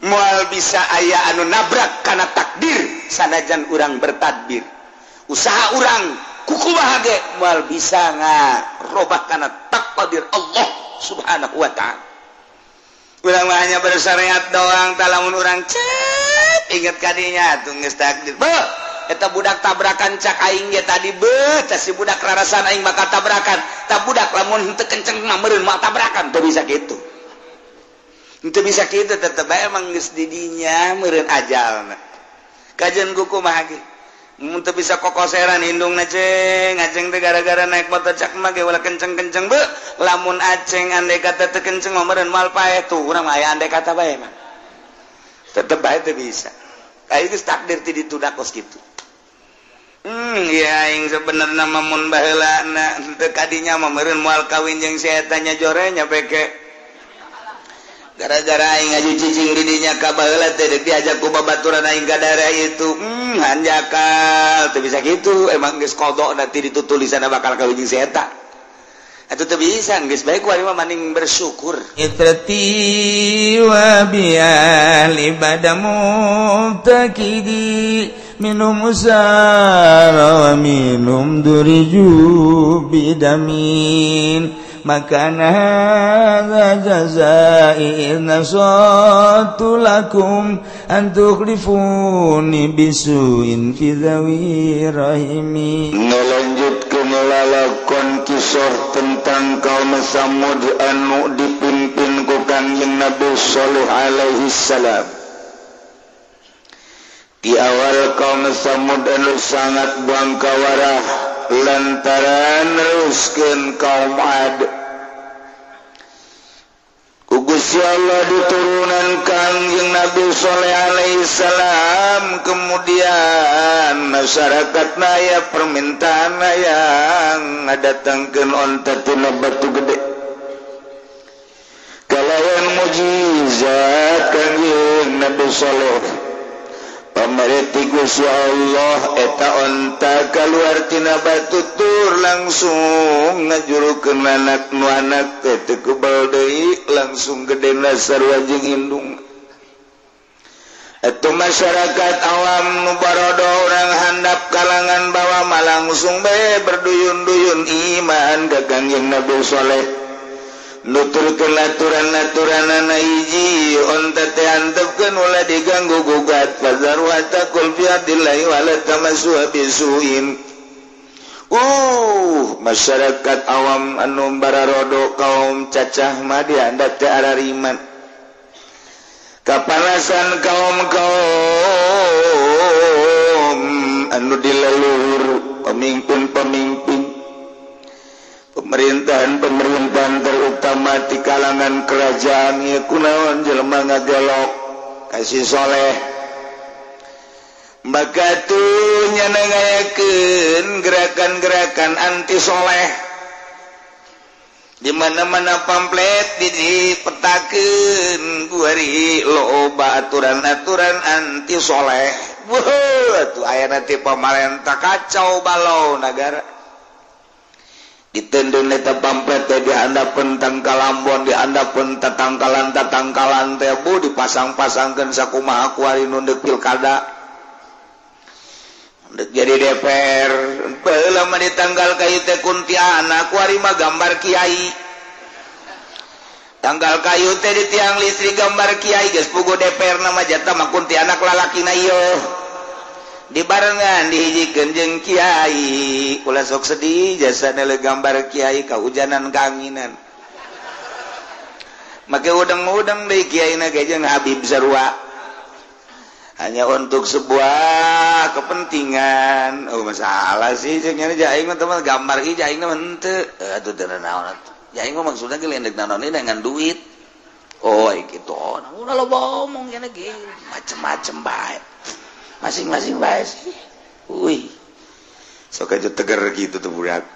Moal bisa aya anu nabrak kana takdir sanajan urang bertadbir. Usaha urang kukumaha ge moal bisa ngarobah kana takdir Allah Subhanahu wa ta'ala. Urang mah hanya bersyariat doang, tah lamun urang cep inget kadinya tuh geus takdir. Beuh, eta budak tabrakan cak aing ge tadi beuh, tah si budak rarasan aing bakal tabrakan. Tah budak lamun henteu kenceng mah meureun moal tabrakan, teu bisa kitu. Henteu bisa kitu, tetep bae emang geus di dinya meureun ajalna. Kajian kumaha ge? Mun teu bisa kokoseran indungna ceng, aceng teh gara-gara naik motor cak mah ge ulah kenceng-kenceng beuh. Lamun aceng andai kata teu kenceng mah meureun moal paeh tuh, urang mah aya andai kata bae mah. Tetep bae teu bisa. Aing geus takdir ti ditu da kos kitu. Ya aing sebenarnya mah mun baheulana teu kadinya mah meureun moal kawin jeung si eta nya jore nya peke. Gara-gara aing ngaju cicing di dinya ka baheula teh deuk diajak ku babaturan aing ka daerah itu. Hanjakal teu bisa kitu, emang geus kodok nanti ditu tulisanna bakal kawin jeung si eta. Atuh teu bisa, geus bae ku aing mah maning bersyukur. Itrati wa biali badamu takidi minum usara wa minum duriju bidamin maka hadza jazai in nasatu lakum an tukhlifuni bisuin fi dhawi rahimi. Ngalanjutkeun lalakon kisah tentang kaum Samud anu dipimpin ku Kangjeng Nabi Shalih alaihi salam. Di awal kaum Samud anu sangat bangkawarah lantaran neruskeun kaum Ad. Ku Gusti Allah diturunan Kangjeng Nabi Shalih alaihi salam, kemudian masyarakat naya permintaan yang ngadatangkeun onta tina batu gede. Kalayan mujizat Kangjeng Nabi Shalih pamareti Gusti Allah eta onta kaluar tina batu tur langsung ngajurukeun anak nu anak teh teu kebal deui langsung gedena sarua jeung indung. Eta masyarakat awam nu barodo urang handap kalangan bawah mah langsung bae berduyun-duyun iman ka Kangjeng Nabi Shalih. Nuturkeun aturan-aturanana hiji onta teh antepkeun ulah diganggu gugat fazarwa taqul fi adillahi wala tamassuha bisuin. Masyarakat awam anu bararodo kaum cacah mah dihandap teh arariman. Kapanasan kaum-kaum anu dileluhur pemimpin-pemimpin pemerintahan-pemerintahan terutama di kalangan kerajaan ieu kunaon jelema ngagelok kasih soleh maka tuh nyana ngayakeun gerakan-gerakan anti soleh di mana-mana pamflet dipetakeun kuari loba aturan-aturan anti soleh. Wah, tuh aya nanti pamarentah kacau balau negara. Ditendun eta pamflet teh dihandapeun tangkalambon, dihandapeun tatangkalan-tatangkalan teh bu dipasang-pasangkeun sakumaha kuari nu deuk pilkada. Deuk jadi DPR, baheula mah ditanggal kayu teh kuntianak kuari mah gambar kiai. Tanggal kayu teh di tiang listrik gambar kiai geus puguh DPR na mah jatah mah kuntianak lalakina ieu. Dibarengan dihijikeun jeung kiai, ulah sok sedih jasa nele gambar kiai kahujanan kaanginan. Make udang-udang deui kiai na ge jeung Habib sarua. Hanya untuk sebuah kepentingan. Oh masalah sih jeung nya aing mah teman gambar ieu aing mah henteu. Atuh teu naon atuh. Aing mah maksudna ge lendek naon dengan duit. Oh kitu. Oh, ulah loba omong nya ge macem-macem bae. Masing-masing bae sih. Wih. Sok aja tegar gitu tuh budak.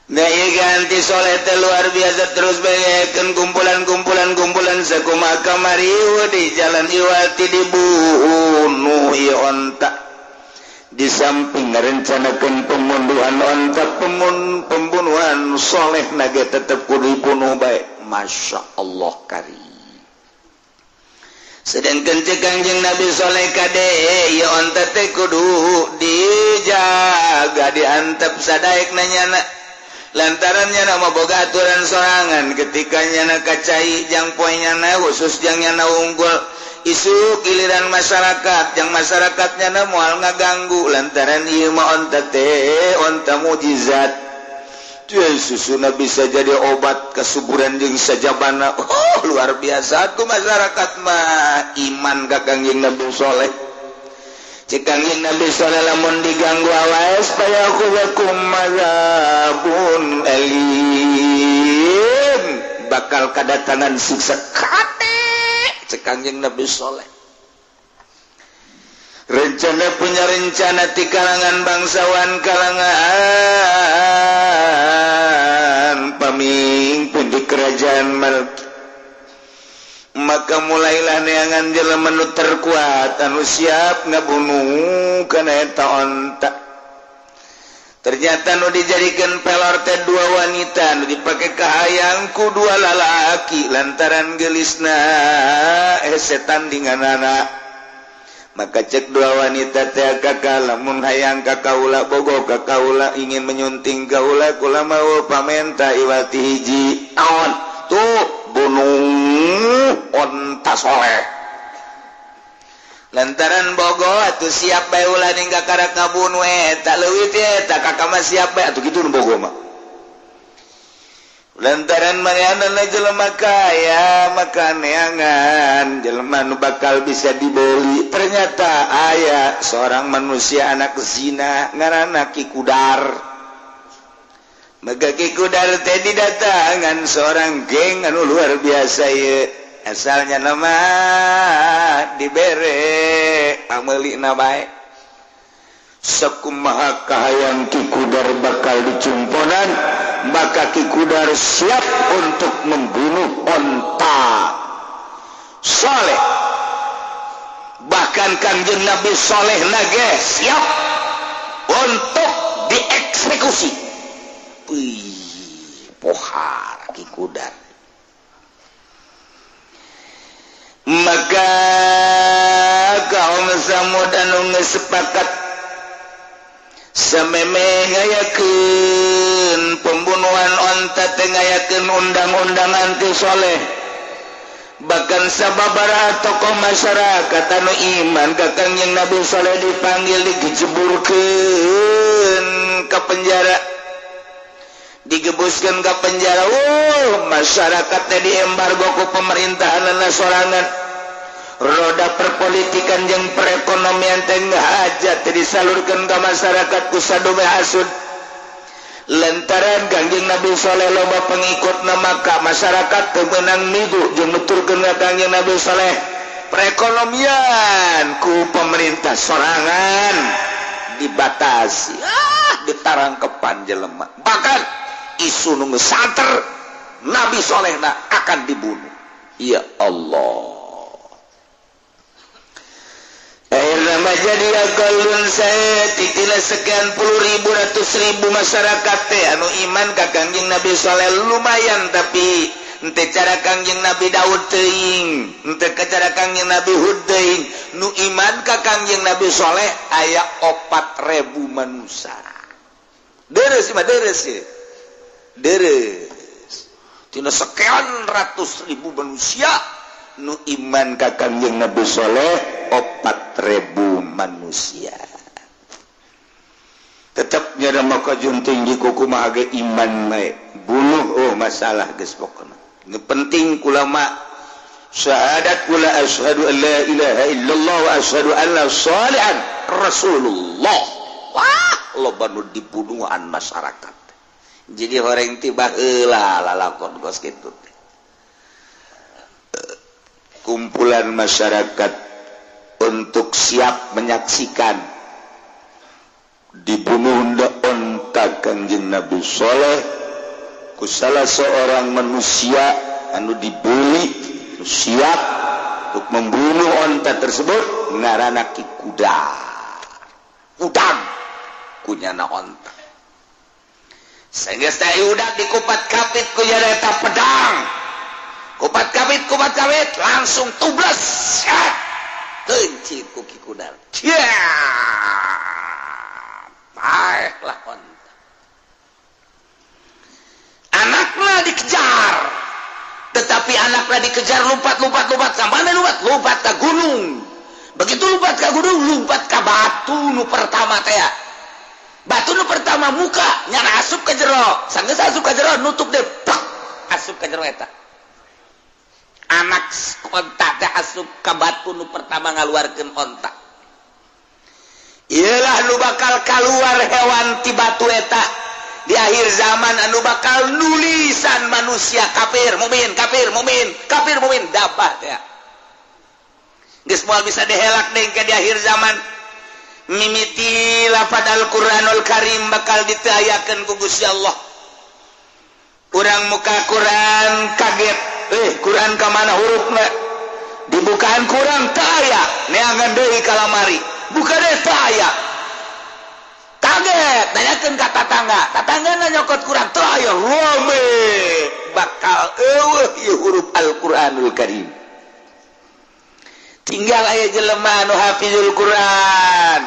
Nah ieu ganti soleh teh luar biasa terus baekeun kumpulan-kumpulan sakumaha kamari di jalan iwati dibunuh ieu onta. Di samping ngarencanakeun pembunuhan onta, pembunuhan soleh nage tetep kudu dibunuh bae. Masya Allah karim. Sedangkan cek Kangjeng Nabi Soleh kade ieu onta teh kudu dijaga diantep sadaek nanyana. Lantaran nyana mah boga aturan sorangan ketika nyana kacai jang poe nyana khusus jang nyana unggul isu giliran masyarakat jang masyarakat nyana moal ngaganggu lantaran ieu mah onta teh onta mujizat. Susuna bisa jadi obat kesuburan jeung sajabana. Oh luar biasa ku masyarakat mah iman ka Kangjeng Nabi Soleh. Cek Kangjeng Nabi Soleh lamun diganggu awaes payakhudzakum madzabun alim, bakal kadatangan siksa kate. Cek Kangjeng Nabi Soleh. Rencana punya rencana di kalangan bangsawan, kalangan pemimpin di kerajaan Malki. Maka mulailah neangan jelema nu terkuat anu siap ngabunuh kana eta onta. Ternyata nu dijadikan pelor teh dua wanita, nu dipake kahayang ku dua lalaki lantaran geulisna setan dinganana. Maka cek dua wanita teh kakak lamun hayang ka kaula bogo ka kaula ingin menyunting kaula kula mau pamenta iwati hiji naon tuh bunuh onta soleh. Lantaran bogo atuh siap bae ulah ningga karak ngabunuh eta leuwih teh eta kakak mah siap bae atuh kitu nu bogo mah. Lantaran manehna jelema kaya maka neangan jelema nu bakal bisa dibeli. Ternyata aya seorang manusia anak zina ngaranna Ki Kudar. Maka Ki Kudar teh didatangan seorang geng anu luar biasa ieu. Asalnya nama dibere pameulina bae. Sakumaha kahayang Ki Kudar bakal dicumponan, maka Ki Kudar siap untuk membunuh onta Soleh. Bahkan Kangjeng Nabi Soleh nage siap untuk dieksekusi. Wih, pohar Ki Kudar. Maka kaum Samud anu geus sepakat sameme ngayakeun pembunuhan onta teh ngayakeun undang-undang anti soleh. Bahkan sababaraha tokoh masyarakat anu iman ka Kangjeng Nabi Soleh dipanggil digejeburkeun ka penjara, digebuskeun ka penjara. Masyarakat teh diembargo ku pemerintahanna sorangan. Roda perpolitikan jeung perekonomian teh hajat teh disalurkeun ka masyarakat ku sadobe hasud. Lantaran Kangjeng Nabi Soleh loba pengikutna maka masyarakat teu meunang migu jeung nuturkeun ka Kangjeng Nabi Soleh. Perekonomian ku pemerintah sorangan dibatasi, ditarangkepan jelema. Bahkan isu nu geus santer Nabi Solehna akan dibunuh. Ya Allah. Akhirnya jadi akalun saya titina sekian puluh ribu ratus ribu masyarakat teh anu iman ka Kangjeng Nabi Soleh lumayan, tapi ente cara Kangjeng Nabi Daud teuing, ente cara Kangjeng Nabi Hud teuing, nu iman ka Kangjeng Nabi Soleh aya 4.000 manusia. Deres mah deres ye. Deres. Tina sekian ratus ribu manusia nu iman ka Kangjeng Nabi Soleh 4.000 manusia. Tetap nyada maka junting di kuku mah ge iman bae. Bunuh oh masalah geus pokona. Nu penting kula mah syahadat kula asyhadu an la ilaha illallah wa asyhadu anna shalihan rasulullah. Wah, loba nu dibunuhan masyarakat. Jadi horeng tiba heula lalakon kos kitu. Kumpulan masyarakat untuk siap menyaksikan dibunuh onta Kangjeng Nabi Soleh ku salah seorang manusia anu dibeli siap untuk membunuh onta tersebut ngaranna Ki Kudar. Udang kunyana onta. Sehingga saya udah dikupat kapit kunyana eta pedang. Kupat kapit kupat kapit langsung tubles. Keuncit ku Ki Kudar. Paeh lah onta. Anaknya dikejar. Tetapi anaknya dikejar lompat-lompat lompat ke mana lompat? Lompat ke gunung. Begitu lompat ke gunung, lompat ke batu nu pertama teh. Batu nu pertama muka nyana asup ke jero. Sanggeus asup ke jero nutup deh, plak, asup ke jero eta. Anak onta teh asup ke batu nu pertama ngaluarkeun onta. Iyalah nu bakal keluar hewan ti batu eta. Di akhir zaman anu bakal nulisan manusia kafir mukmin kafir mukmin kafir mukmin dabah teh. Geus moal bisa dihelak deui ke di akhir zaman. Mimiti lafaz Al-Qur'anul Karim bakal ditayakeun ku Gusti Allah. Urang muka Quran kaget. Quran ka mana hurufna? Dibukaan Quran teu aya, neangan deui ka lamari. Buka deui teu aya. Kaget, nanyakeun ka tatangga. Tatanggana nyokot Quran teu aya, rame. Bakal eueuh ieu huruf Al-Qur'anul Karim. Tinggal aya jelema anu hafizul Quran.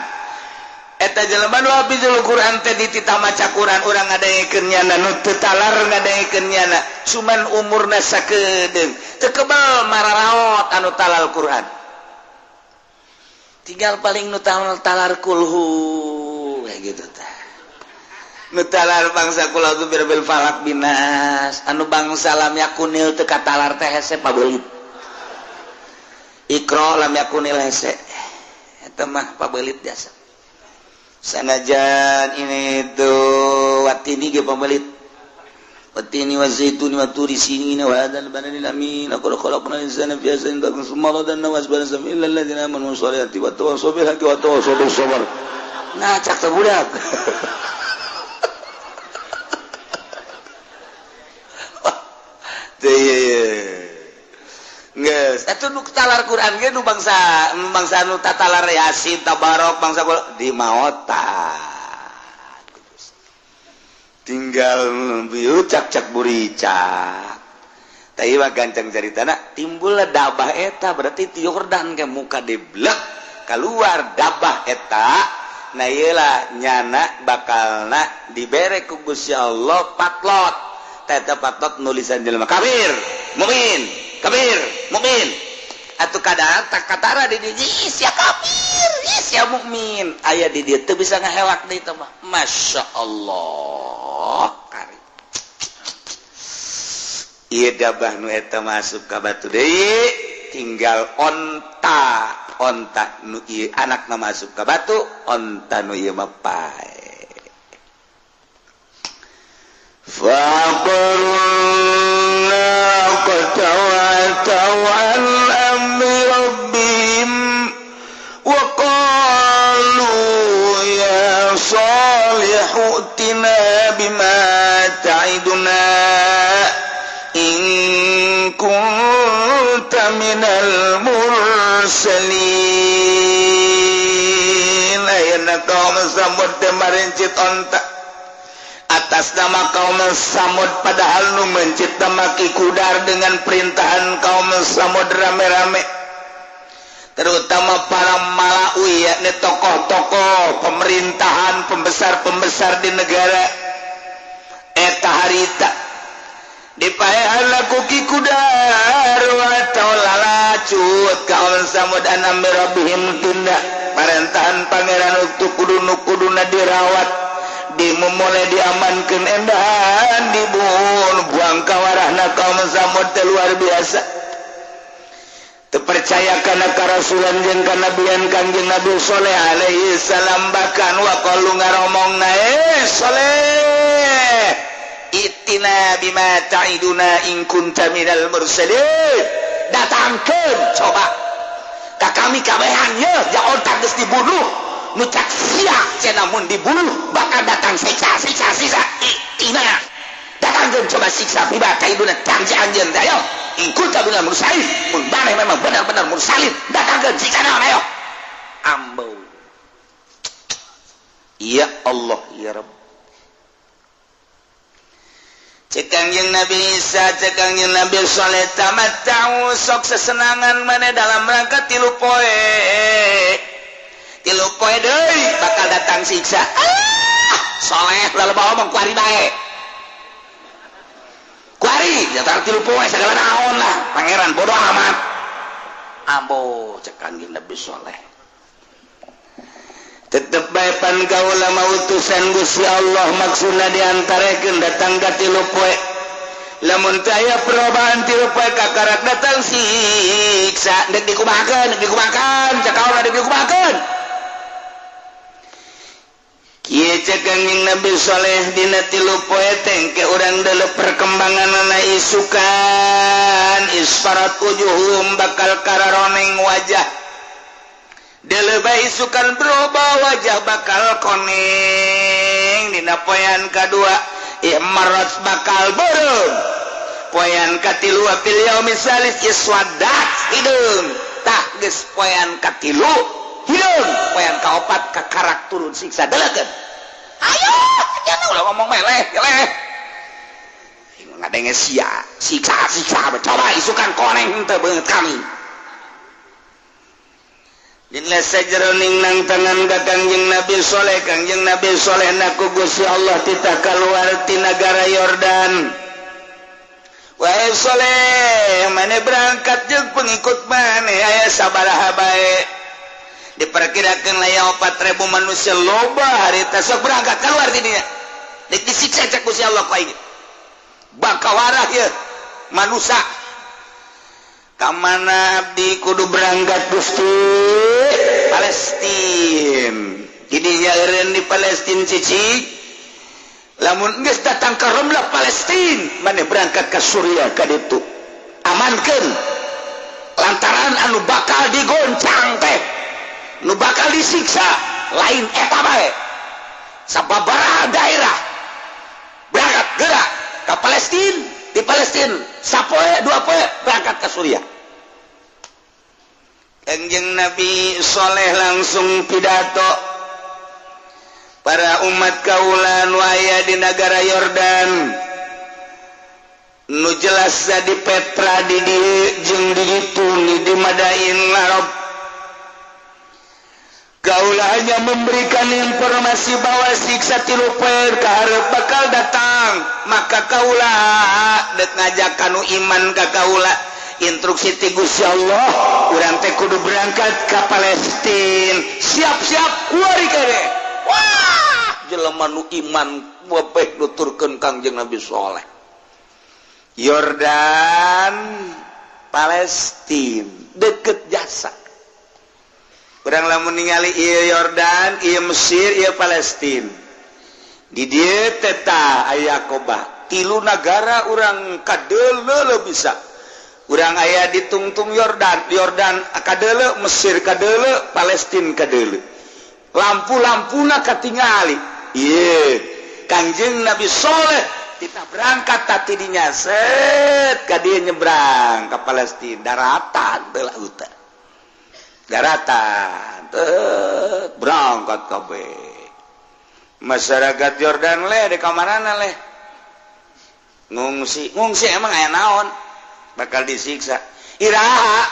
Eta jelema nu hafizul Quran teh dititah maca Quran urang ngadengekeun nyana nu teu talar ngadengekeun nyana. Cuman umurna sakedeung. Teu kebal mararaot anu talal Quran. Tinggal paling nu talar kulhu kayak gitu tah. Nu talar bangsa kula tu birbil falak binas, anu bangsa lam yakunil teu katalar teh hese pabelit. Iqra lam yakunil hese. Eta mah pabelit jasa. Sanajan ini tuh watini ge pabelit. Watini wa zaituni wa turi sinina wa hadzal baladil amin laqad khalaqnal insana fi ahsani taqwim tsumma radadnahu asfala safilin illa alladziina aamanu wassalihati wa tawassaw bil haqqi wa tawassaw bis sabr. Nah, cak teh budak. Geus, atuh nu talar Quran ge nu bangsa bangsa nu tatalar Yasin, Tabarok, bangsa di maota. Tinggal bieu cak-cak buricak. Tah ieu mah gancang caritana timbullah dabah eta berarti ti Yordan ke muka deblek keluar dabah eta. Nah ieu lah nyana bakalna dibere ku Gusti Allah patlot. Eta patlot nulisan jelema kafir, mukmin, kafir, mukmin. Atuh kadang tak katara di dieu sia kafir, sia mukmin. Aya di dieu teu bisa ngahelak deui teh mah. Masya Allah. Kari. Ieu dabah nu eta masuk ka batu deui, tinggal onta, onta nu ieu anakna masuk ka batu, onta nu ieu mah pae. فَعَقَرُوا وَعَتَوْا عَنْ أَمْرِ رَبِّهِمْ وَقَالُوا يَا صَالِحُ ائْتِنَا بِمَا تَعِدُنَا إِن كُنتَ مِنَ الْمُرْسَلِينَ. Ayeuna kaum Samud teh marencit onta atas nama kaum Samud, padahal nu mencit nama Ki Kudar dengan perintahan kaum Samud rame-rame, terutama para malawi yakni tokoh-tokoh pemerintahan, pembesar-pembesar di negara eta harita dipaehan ku Ki Kudar atau lalacut kaum Samud anam rabbihim tunda parentahan pangeran untuk kudu kuduna dirawat dimulai diamankan endahan dibunuh buang kawarahna kaum Samud teh luar biasa. Terpercaya kana karasulan jeung kanabian Kangjeng Nabi Soleh alaihi salam, bahkan wa qalu ngaromongna Soleh itina bima ta'iduna in kunta minal mursalin. Datangkeun coba ka kami kabehan ye ja otak geus dibunuh nu cak sia cenah mun dibunuh bakal datang siksa siksa siksa itina datangkeun coba siksa bima ta'iduna janji anjeun teh ayo in kunta minal mursalin mun maneh memang benar-benar mursalin datangkeun siksa naon ayo ambeu. Ya Allah ya Rabb. Cek Kangjeng Nabi Isa, cek Kangjeng Nabi Soleh, tamatta'u sok sesenangan mana dalam rangka 3 poe. 3 poe deui bakal datang siksa. Ah, Soleh lalu bawa omong kuari bae. Kuari datang 3 poe segala naon lah, pangeran bodoh amat. Ambo cek Kangjeng Nabi Soleh. Tetep bae pan kaula utusan Gusti Allah maksudna diantarekeun datang ka 3 poe. Lamun teu aya perubahan 3 poe kakarak datang siksa deuk dikumahakeun, deuk dikumahakeun, cek kaula deuk dikumahakeun. Kieu cek Kangjeng Nabi Soleh dina 3 poe teh engke urang deuleu perkembanganna isukan isfarat wujuhum bakal kararoneng wajah. Delebay isukan berubah wajah bakal koneng. Dina poean kadua imarat bakal beureum. Poean katilu fil yaumi salis iswadat hideung. Tah geus poean katilu hideung. Poean kaopat kakarak turun siksa delekeun. Ayo jangan ulah ngomong meleh eleh. Ngadenge sia siksa siksa coba isukan koneng henteu beungeut kami. Dina sajroning nang tangan ka Kangjeng Nabi Soleh, Kangjeng Nabi Soleh naku Gusti Allah titah kaluar ti nagara Yordan. Wahai Soleh, mane berangkat jeung pengikut mane aya sabaraha bae. Diperkirakeun aya 4.000 manusia loba harita sok berangkat keluar ti dinya. Deuk disiksa cek Gusti Allah ku aing. Bakawarah ieu manusia. Kamana abdi kudu berangkat Gusti? Palestin. Didinya eureun di Palestin cicik. Lamun geus datang ka Romlah Palestin, maneh berangkat ka Suriah ka ditu. Amankeun. Lantaran anu bakal digoncang teh, nu bakal disiksa lain eta bae. Sababaraha daerah berangkat geura ka Palestin. Di Palestin sapoe 2 poe berangkat ke Suriah. Kangjeng Nabi Soleh langsung pidato para umat kaula nu aya di nagara Yordan nu jelas di Petra di dieu jeung di ditu di Madain Arab. Kaula hanya memberikan informasi bahwa siksa 3 poe kaharep bakal datang, maka kaula deuk ngajak kanu iman ka kaula instruksi ti Gusti Allah urang teh kudu berangkat ka Palestin, siap-siap kuari kene. Wah, jelema nu iman webeh nuturkeun Kangjeng Nabi Soleh. Yordan Palestin deket jasa. Urang lamun ningali ieu Yordan, ieu Mesir, ieu Palestin. Di dieu teh tah aya Koba. 3 nagara urang kadeuleu bisa. Urang aya di tungtung Yordan, Yordan kadeuleu, Mesir kadeuleu, Palestin kadeuleu. Lampu-lampuna katingali. Ieu Kangjeng Nabi Soleh kita berangkat tadi dinya set ka dieu nyebrang ka Palestin, daratan teh lautan. Daratan berangkat kabeh. Masyarakat Yordan leh di kamarana leh ngungsi, ngungsi emang aya naon bakal disiksa. Iraha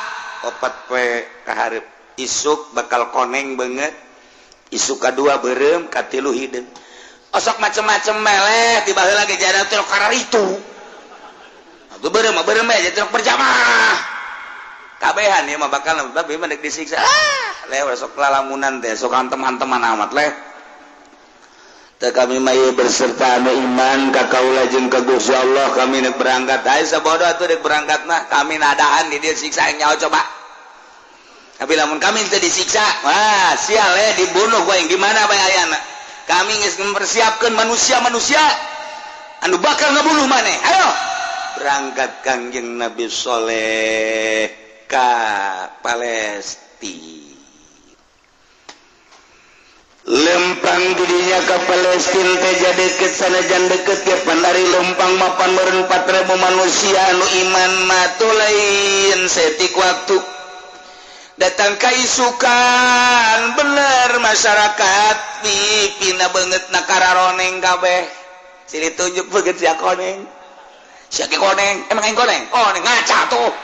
4 poe kaharep isuk bakal koneng banget, isuk kadua beureum, katilu hideung. Osok macem-macem meleh tiba heula ge jaran teh kararitu. Atuh beureum mah beureum bae jadi berjamaah. Kabehan ieu mah bakal tapi mah deuk disiksa. Ah, leh sok lalamunan teh sok antem-anteman amat leh. Teu kami mah ieu berserta anu iman ka kaula jeung ka Gusti Allah kami deuk berangkat. Hayu sabodo atuh deuk berangkat mah kami nadaan di dieu siksa nyaho coba. Tapi lamun kami teu disiksa, wah sial leh dibunuh gua yang di mana bae ayana. Kami geus mempersiapkeun manusia-manusia anu bakal ngabunuh maneh. Ayo berangkat Kangjeng Nabi Soleh ka Palestina. Lempang didinya ke Palestina teh deket sanajan deket ge pan ari lempang mapan meureun 4.000 manusia anu iman mah teu lain setik waktu datang ka isukan bener masyarakat pipina beungeut na kararoneng kabeh silih tunjuk beungeut sia koneng. Sia ge koneng, emang aing koneng? Koneng ngaca tuh.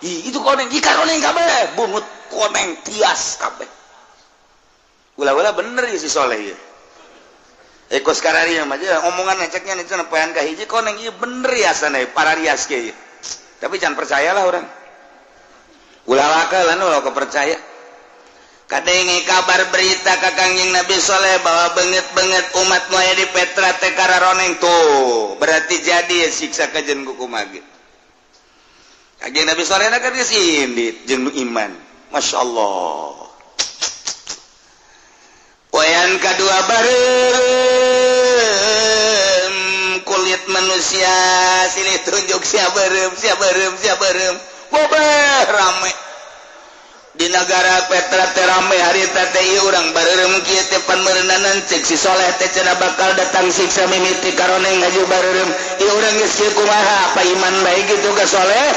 Ih, itu koneng, ikan koneng kabeh, bungut koneng tias kabeh. Ulah-ulah bener ya si Soleh ieu. Eko sekarang ieu mah omongan ceknya nih cenah poean ka hiji koneng ieu bener ya sana para rias ke ieu. Tapi jangan percayalah orang. Ulah wakalan ulah kepercaya. Kadenge kabar berita ka Kangjeng Nabi Soleh bahwa beungeut-beungeut umat nu aya di Petra teh kararoneng tuh. Berarti jadi siksa kajen ku kumaha ge. Kangjeng Nabi Soleh na kan geus indit jeung nu iman. Masya Allah. Poean kadua bareureum kulit manusia silih tunjuk sia beureum sia beureum sia beureum. Bobeh rame. Di negara Petra teh rame harita teh ieu urang bareureum kieu teh pan meureunanan ceuk si Soleh teh cenah bakal datang siksa mimiti karoneng ngaju bareureum. Ieu urang geus kieu kumaha apa iman bae kitu ka Soleh?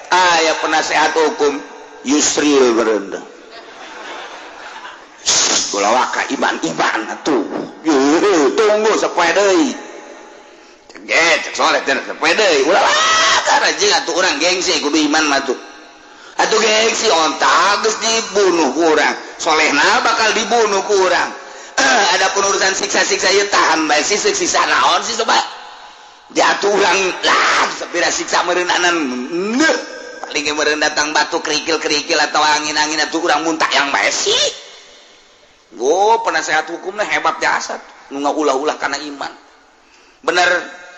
Aya penasehat hukum Yusril berenda. Ulah waka iman iman atuh. Tunggu sapoe deui. Cek cek Soleh teh sapoe deui. Ulah waka rajin atuh urang gengsi kudu iman mah tuh. Atuh gengsi onta geus dibunuh ku urang. Solehna bakal dibunuh ku urang. Adapun urusan siksa-siksa ieu tahan bae sih siksa naon sih coba. Jatuh urang lah sapira siksa meureunanan. Neuh paling meureun datang batu kerikil-kerikil atau angin-angin atuh urang muntah yang bae sih. Go penasehat hukumnya hebat jasad nu ngaulah-ulah kana iman. Bener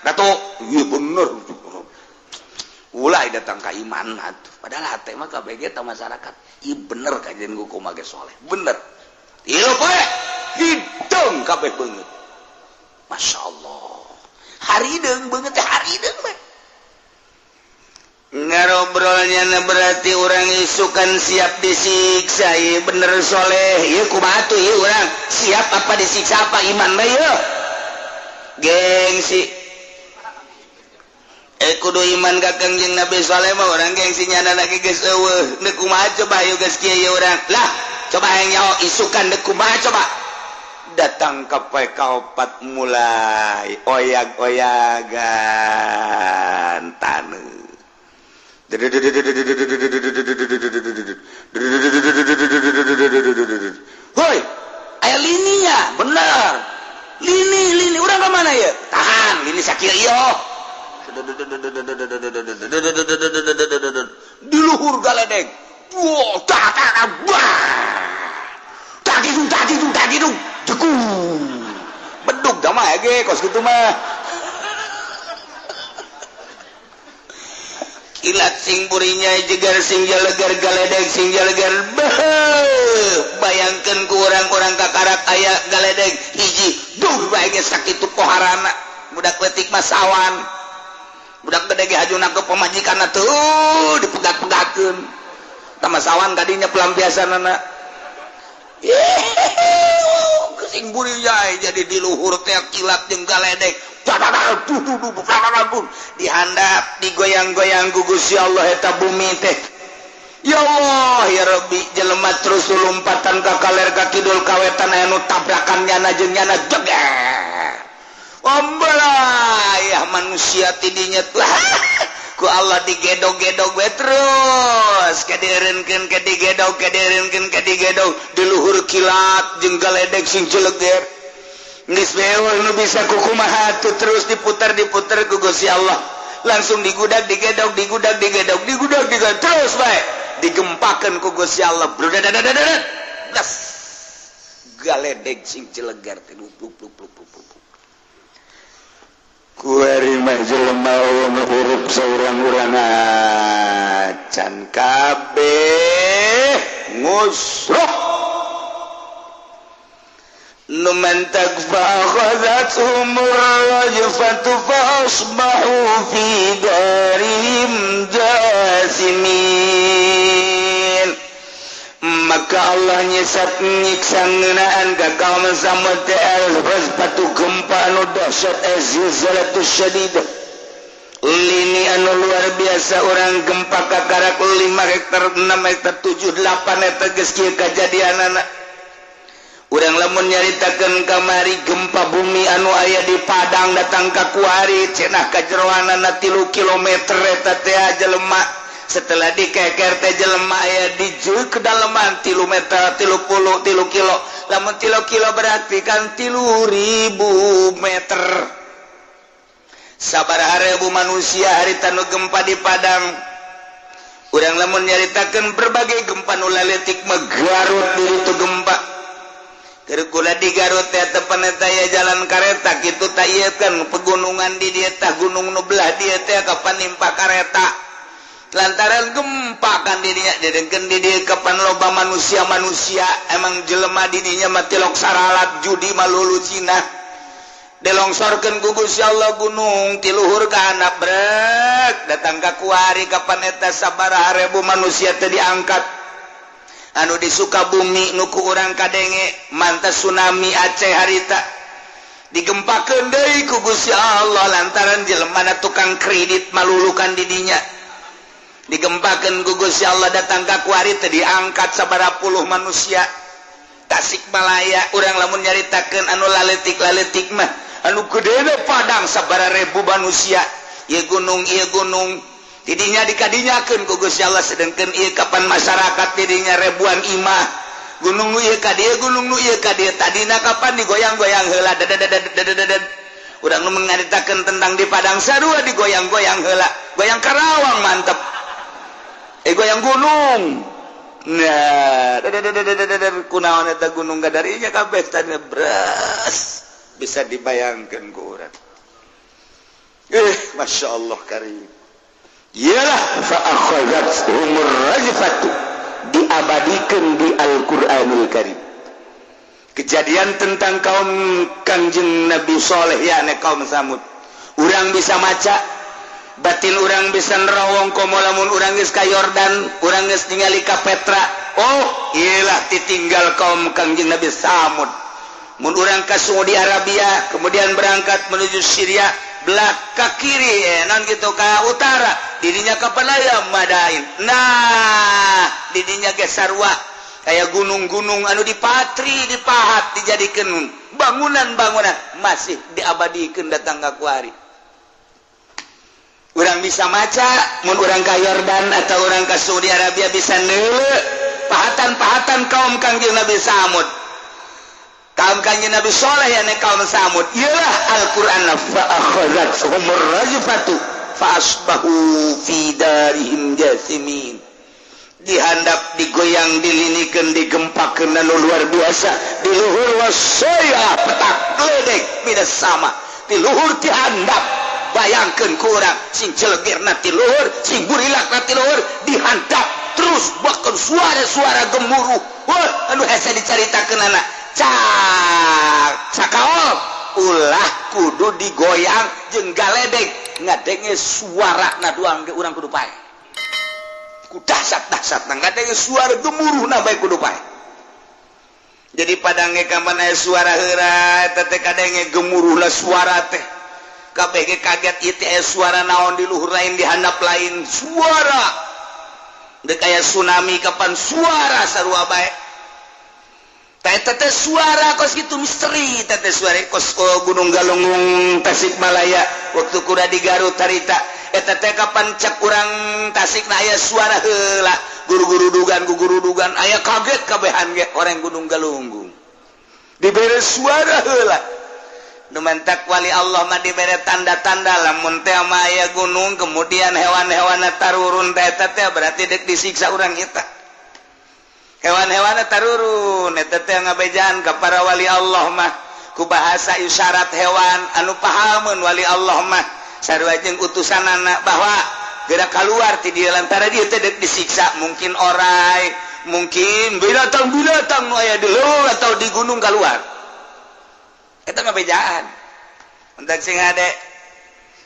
Datuk? Iya bener. Ulah datang ka iman atuh. Padahal hate mah kabeh ge masyarakat. Iya bener kajian hukum ge soleh. Bener. Ieu poe hidung kabeh beungeut. Masya Allah. Harideung beungeut teh harideung mah. Ngarobrolnya berarti orang isukan siap disiksa. Iya bener Soleh. Iya kumaha tuh ieu urang siap apa disiksa apa iman bae ieu. Gengsi. Kudu iman ka Kangjeng Nabi Soleh mah urang gengsi nyana lagi geus eueuh. Deuk kumaha coba ieu geus kieu ieu urang. Lah, coba hayang nyaho isukan deuk kumaha coba. Datang ka poe kaopat mulai oyag-oyagan taneuh. Hoi, aya lininya, bener. Lini, lini, urang ka mana ya? Tahan, lini sakieu ieu. Di luhur galedeg. Wah, tak tak wah. Tak gitu, tak gitu, tak gitu. Jekung. Bedug da mah ge kos kitu mah. Kilat sing burinya jegar sing jalegar galedeg sing jalegar. Bayangkeun ku urang-urang kakarak aya galedeg hiji duh bae ge sakitu poharana. Budak leutik mah sawan. Budak gede ge hajuna ke pamajikanna tuh dipegat-pegatkeun. Tah mah sawan tadinya pelampiasanana. Sing burinya jadi di luhur teh kilat jeung galedeg. Dihandap digoyang-goyang ku Gusti Allah eta bumi teh. Ya Allah ya Rabbi jelema terus lompatan ka kaler ka kidul ka wetan aya nu tabrakan nyana jeung nyana jeger. Ombelah manusia tidinya tuh ku Allah digedog-gedog we terus kadieureunkeun ka digedog kadieureunkeun ka digedog di luhur kilat jeung galedeg sing jeleger. Geus beul nu bisa kukumaha tuh terus diputar-diputar ku Gusti Allah. Langsung digudag digedog digudag digedog digudag digedog terus bae digempakeun ku Gusti Allah. Brudadadadadad. Blas. Galedeg sing jeleger teh pluk pluk pluk pluk pluk. Kuari mah jelema eueuh saurang-urang acan kabeh ngusruh. Numan takfa akhadhathum ar-rajfatu fa asbahu fi darihim jasimin. Maka Allah nyesat nyiksa ngeunaan ka kaum Samud teh al-rajfatu gempa anu dahsyat az-zilzalatu syadidah. Lini anu luar biasa orang gempa kakarak 5 hektar 6 hektar 7 8 hektar geus kieu kajadianana. Urang lamun nyaritakeun kamari gempa bumi anu aya di Padang datang ka kuari cenah kajeroanana 3 kilometer eta teh jelema. Setelah dikeker teh jelema aya di kedalaman 3 meter 33 kilo. Lamun 3 kilo berarti kan 3.000 meter. Sabaraha ribu manusia harita nu gempa di Padang. Urang lamun nyaritakeun berbagai gempa nu laletik mah Garut di ditu gempa. Keur kula di Garut teh tepan eta aya jalan kareta kitu ta ieu kan pegunungan di dieu tah gunung nu belah dieu teh kapan nimpa kareta. Lantaran gempa kan di dinya didengkeun di dieu kapan loba manusia-manusia emang jelema di dinya mah tilok saralat judi malulu Cina. Dilongsorkeun ku Gusti Allah gunung ti luhur ka handap brek datang ka kuari kapan eta sabaraha ribu manusia teh diangkat. Anu di Sukabumi nu ku urang kadenge mantas tsunami Aceh harita digempakeun deui ku Gusti Allah lantaran jelemana tukang kredit malulukan di dinya. Digempakeun ku Gusti Allah datang ka kuari teh diangkat sabaraha puluh manusia. Tasikmalaya urang lamun nyaritakeun anu laletik-laletik mah anu gedena Padang sabaraha ribu manusia. Ieu gunung ieu gunung didinya dikadinyakeun ku Gusti Allah sedengkeun ieu kapan masyarakat didinya ribuan imah. Gunung nu ieu ka dieu gunung nu ieu ka dieu tadina kapan digoyang-goyang heula dadadadadadadad. Urang nu ngaritakeun tentang di Padang sarua digoyang-goyang heula. Goyang Karawang mantep. Goyang gunung. Nah, dadadadadadad kunaon eta gunung kadarinya kabeh tadina beres. Bisa dibayangkeun ku urang. Masya Allah karim. Ialah fa akhadhathumur rajfatu diabadikan di Al-Qur'anul Karim. Kejadian tentang kaum Kangjeng Nabi Soleh yakni kaum Samud. Urang bisa maca, batin urang bisa nerawong komo lamun urang geus ka Yordan, urang geus ningali ka Petra. Oh, iyalah ditinggal kaum Kangjeng Nabi Samud. Mun urang ka Saudi Arabia, kemudian berangkat menuju Syria, belah ke kiri, non gitu ke utara, didinya ke Pelaya Madain. Nah, didinya ge sarua kayak gunung-gunung anu dipatri, dipahat, dijadikeun bangunan-bangunan masih diabadikeun datang ka kuari. Urang bisa maca, mun urang ka Yordan atau urang ka Saudi Arabia bisa neuleuh pahatan-pahatan kaum Kangjeng Nabi Samud. Kaum Kangjeng Nabi Soleh yang kaum Samud. Ialah Al-Qur'an fa akhadhathumur rajfatu fa asbahu fi darihim jathimin. Dihandap, digoyang, dilinikeun, digempakeun anu luar biasa. Di luhur wasaya petak gledek minas sama. Di luhur dihandap, bayangkeun ku urang sing celegirna ti luhur, sing burilakna ti luhur, dihandap terus bahkan suara-suara gemuruh. Wah, anu hese dicaritakeun anak. Cak cakaol ulah kudu digoyang jeung galedek ngadenge suara na doang ge urang kudu pae. Ku dahsyat-dahsyat ngadenge suara gemuruh na bae kudu pae. Jadi padange ka mana suara heura eta teh kadenge gemuruh lah suara teh. Kabeh ge kaget ieu teh suara naon di luhur lain di handap lain suara. Deuk aya tsunami kapan suara sarua bae. Tete suara kos gitu misteri tete suara kos Gunung Galunggung Tasikmalaya waktu kuda di Garut harita eta teh kapan cek urang Tasik na aya suara heula guru-guru dugan aya kaget kabehan ge orang Gunung Galunggung dibere suara heula nu mantak wali Allah mah dibere tanda-tanda lamun teh mah aya gunung kemudian hewan-hewanna tarurun teh eta teh berarti deuk disiksa urang eta. Hewan-hewan tarurun eta teh ngabejaan ka para wali Allah mah ku bahasa isyarat hewan anu pahameun wali Allah mah sarua jeung utusanana bahwa geura kaluar ti dieu lantaran dieu teh deuk disiksa mungkin orai mungkin binatang-binatang nu aya di leuweung atau di gunung kaluar eta ngabejaan entak sing hade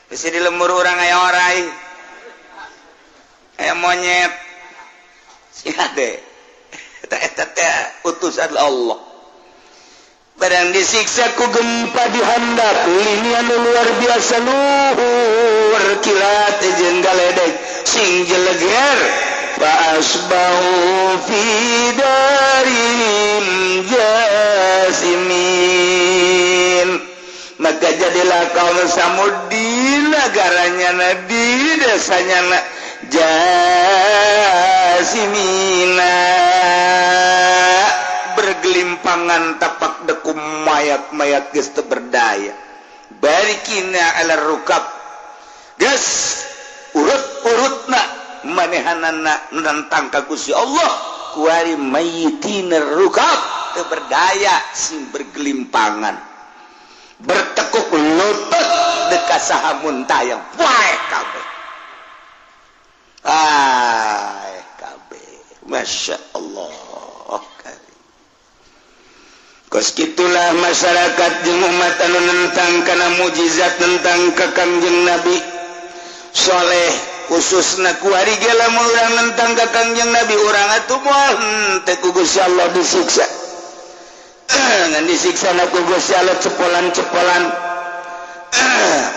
bisi di lembur urang aya orai aya monyet sing hade eta teh utusan Allah. Barang disiksa ku gempa dihandap lini anu luar biasa luhur kilat jeung galedek sing jeleger fa asbahu fi darihim jathimin. jadilah kaum Samud di negaranya na di desanya na jasimina bergelimpangan tapak dekum mayat-mayat geus teu berdaya barikina ala rukab geus urut-urutna manehanana nentang ka Gusti Allah kuari mayitina rukab teu berdaya sing bergelimpangan bertekuk lutut dekat saha muntayang wae kabeh ai kabeh Masya Allah. Kos kitulah masyarakat jeung umat anu nentang kana mukjizat tentang ka Kangjeng Nabi Soleh khususna kuari ge lamun urang nentang ka Kangjeng Nabi urang atuh moal henteu ku Gusti Allah disiksa. Ngan disiksa na ku Gusti Allah cepolan-cepolan.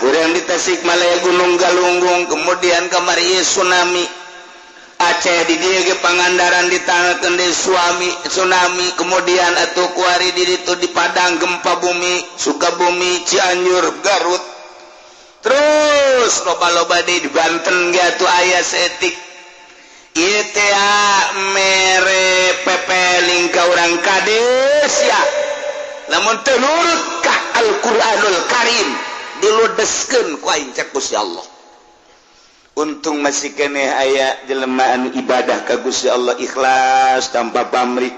Urang di Tasikmalaya Gunung Galunggung kemudian kamari tsunami Aceh di dieu ge Pangandaran ditangkeun deui suami tsunami kemudian atuh kuari di ditu di Padang gempa bumi Sukabumi Cianjur Garut terus loba-loba deui di Banten ge atuh aya saeutik ieu teh mere pepeling ka urang kades ya lamun teu nurut ka Al-Qur'anul Karim diludeskeun ku aing cek Gusti Allah. Untung masih keneh aya jelema anu ibadah ka Gusti Allah ikhlas tanpa pamrih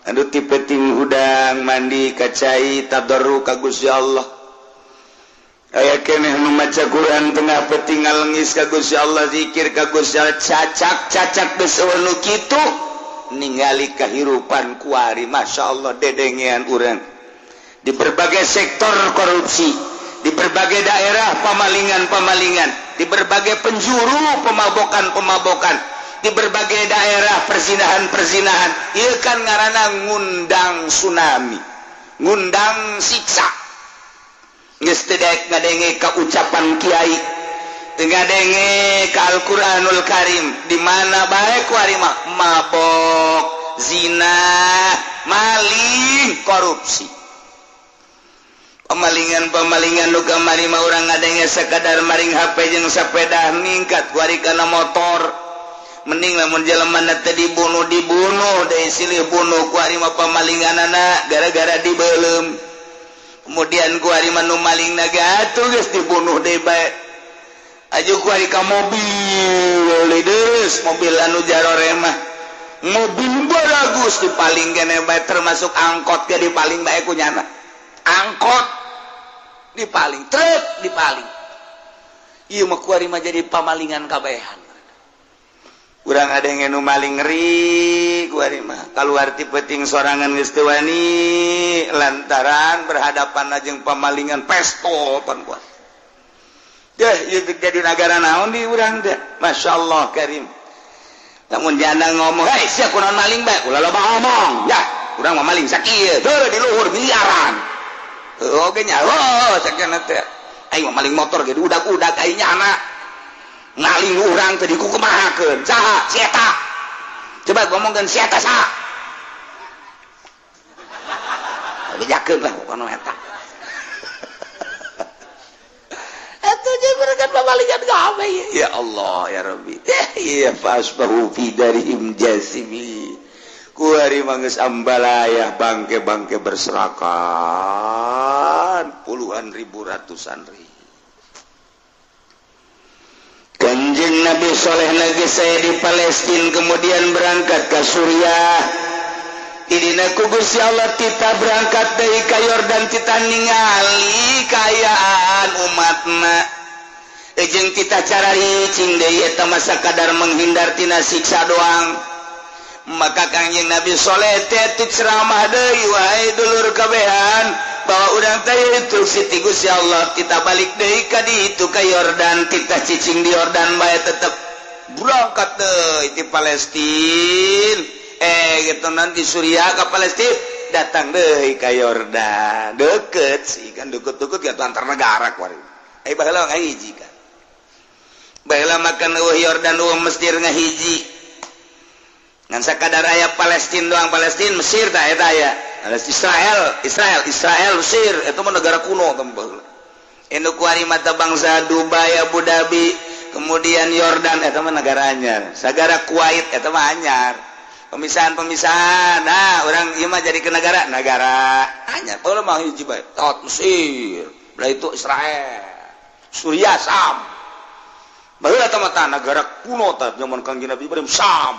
anu ti peuting hudang mandi ka cai tadarru ka Gusti Allah aya keneh nu maca Quran tengah peuting ngalengis ka Gusti Allah zikir ka Gusti Allah cacak-cacak geus eueuh nu kitu ningali kahirupan kuari Masya Allah dedengean urang di berbagai sektor korupsi di berbagai daerah pemalingan-pemalingan, di berbagai penjuru pemabokan-pemabokan, di berbagai daerah perzinahan-perzinahan. Ieu kan ngaranna ngundang tsunami, ngundang siksa. Geus teu daek ngadenge ka ucapan kiai, teu ngadenge ka Al-Qur'anul Karim, di mana bae kuari mah mabok, zina, maling, korupsi. Pemalingan-pemalingan nu kamari mah urang ngadenge sakadar maring HP jeung sepeda ningkat kuari kana motor. Mending lamun jelema teh dibunuh deui silih bunuh kuari mah pemalinganana gara-gara dibeuleum. Kemudian kuari mah nu maling naga atuh geus dibunuh deui bae. Aju kuari ka mobil deus mobil anu jarore mah. Mobil baragus dipaling kene bae termasuk angkot ge dipaling bae ku nyana. Angkot dipaling, truk dipaling. Ieu mah kuari mah jadi pamalingan kabehan. Urang ada yang nu maling ngeri kuari mah. Kaluar ti peuting sorangan geus teu wani lantaran berhadapan jeung pamalingan pestol pan kuat. Deh ieu jadi nagara naon di urang teh. Masyaallah karim. Lamun janda ngomong, "Hei, sia kunaon maling bae?" Ulah loba ngomong. Ya, urang mah maling sakieu, heuh di luhur miliaran. Oke nya, oh cek teh. Aing mah maling motor ge udag-udag aing nyana. Ngaling urang teh dikukumahakeun. Saha? Si eta. Coba ngomongkeun si eta saha? Bejakeun lah kono eta. Atuh jeung mereka pamalingan kabeh. Ya Allah ya Rabbi. Ya fasbahu fi darihim jasimi. Kuari manggeus ambalayah bangke-bangke berserakan puluhan ribu ratusan ribu. Kanjeng Nabi Soleh lagi saya di Palestina kemudian berangkat ke Suriah. Idina ku Gusti Allah tita berangkat deui ka Yordan tita ningali kaayaan umatna. Jeung tita cararicing deui eta mah sakadar menghindar tina siksa doang. Maka Kangjeng Nabi Soleh teh ceramah deui wahai dulur kabehan bahwa urang teh instruksi ti Gusti Allah kita balik deui ka ditu ka Yordan kita cicing di Yordan bae tetep berangkat deui ti Palestina gitu nanti Suriah ka Palestina datang deui ka Yordan deket sih kan deket-deket gitu antar negara kuari baheula ngahiji kan baheula makan eueuh Yordan eueuh Mesir ngahiji ngan sakadar aya Palestina doang Palestina Mesir tah eta aya Israel Israel Israel Mesir eta mah negara kuno teh baheula. Anu kuari mata bangsa Dubai, Abu Dhabi, kemudian Yordan eta mah negara anyar. Sagara Kuwait eta mah anyar. Pemisahan-pemisahan. Nah, orang ieu mah jadi ke negara, negara anyar. Baheula mah hiji bae. Tot Mesir, belah itu Israel, Suriah Sam. Baheula teh mah negara kuno tah zaman Kangjeng Nabi Ibrahim Sam.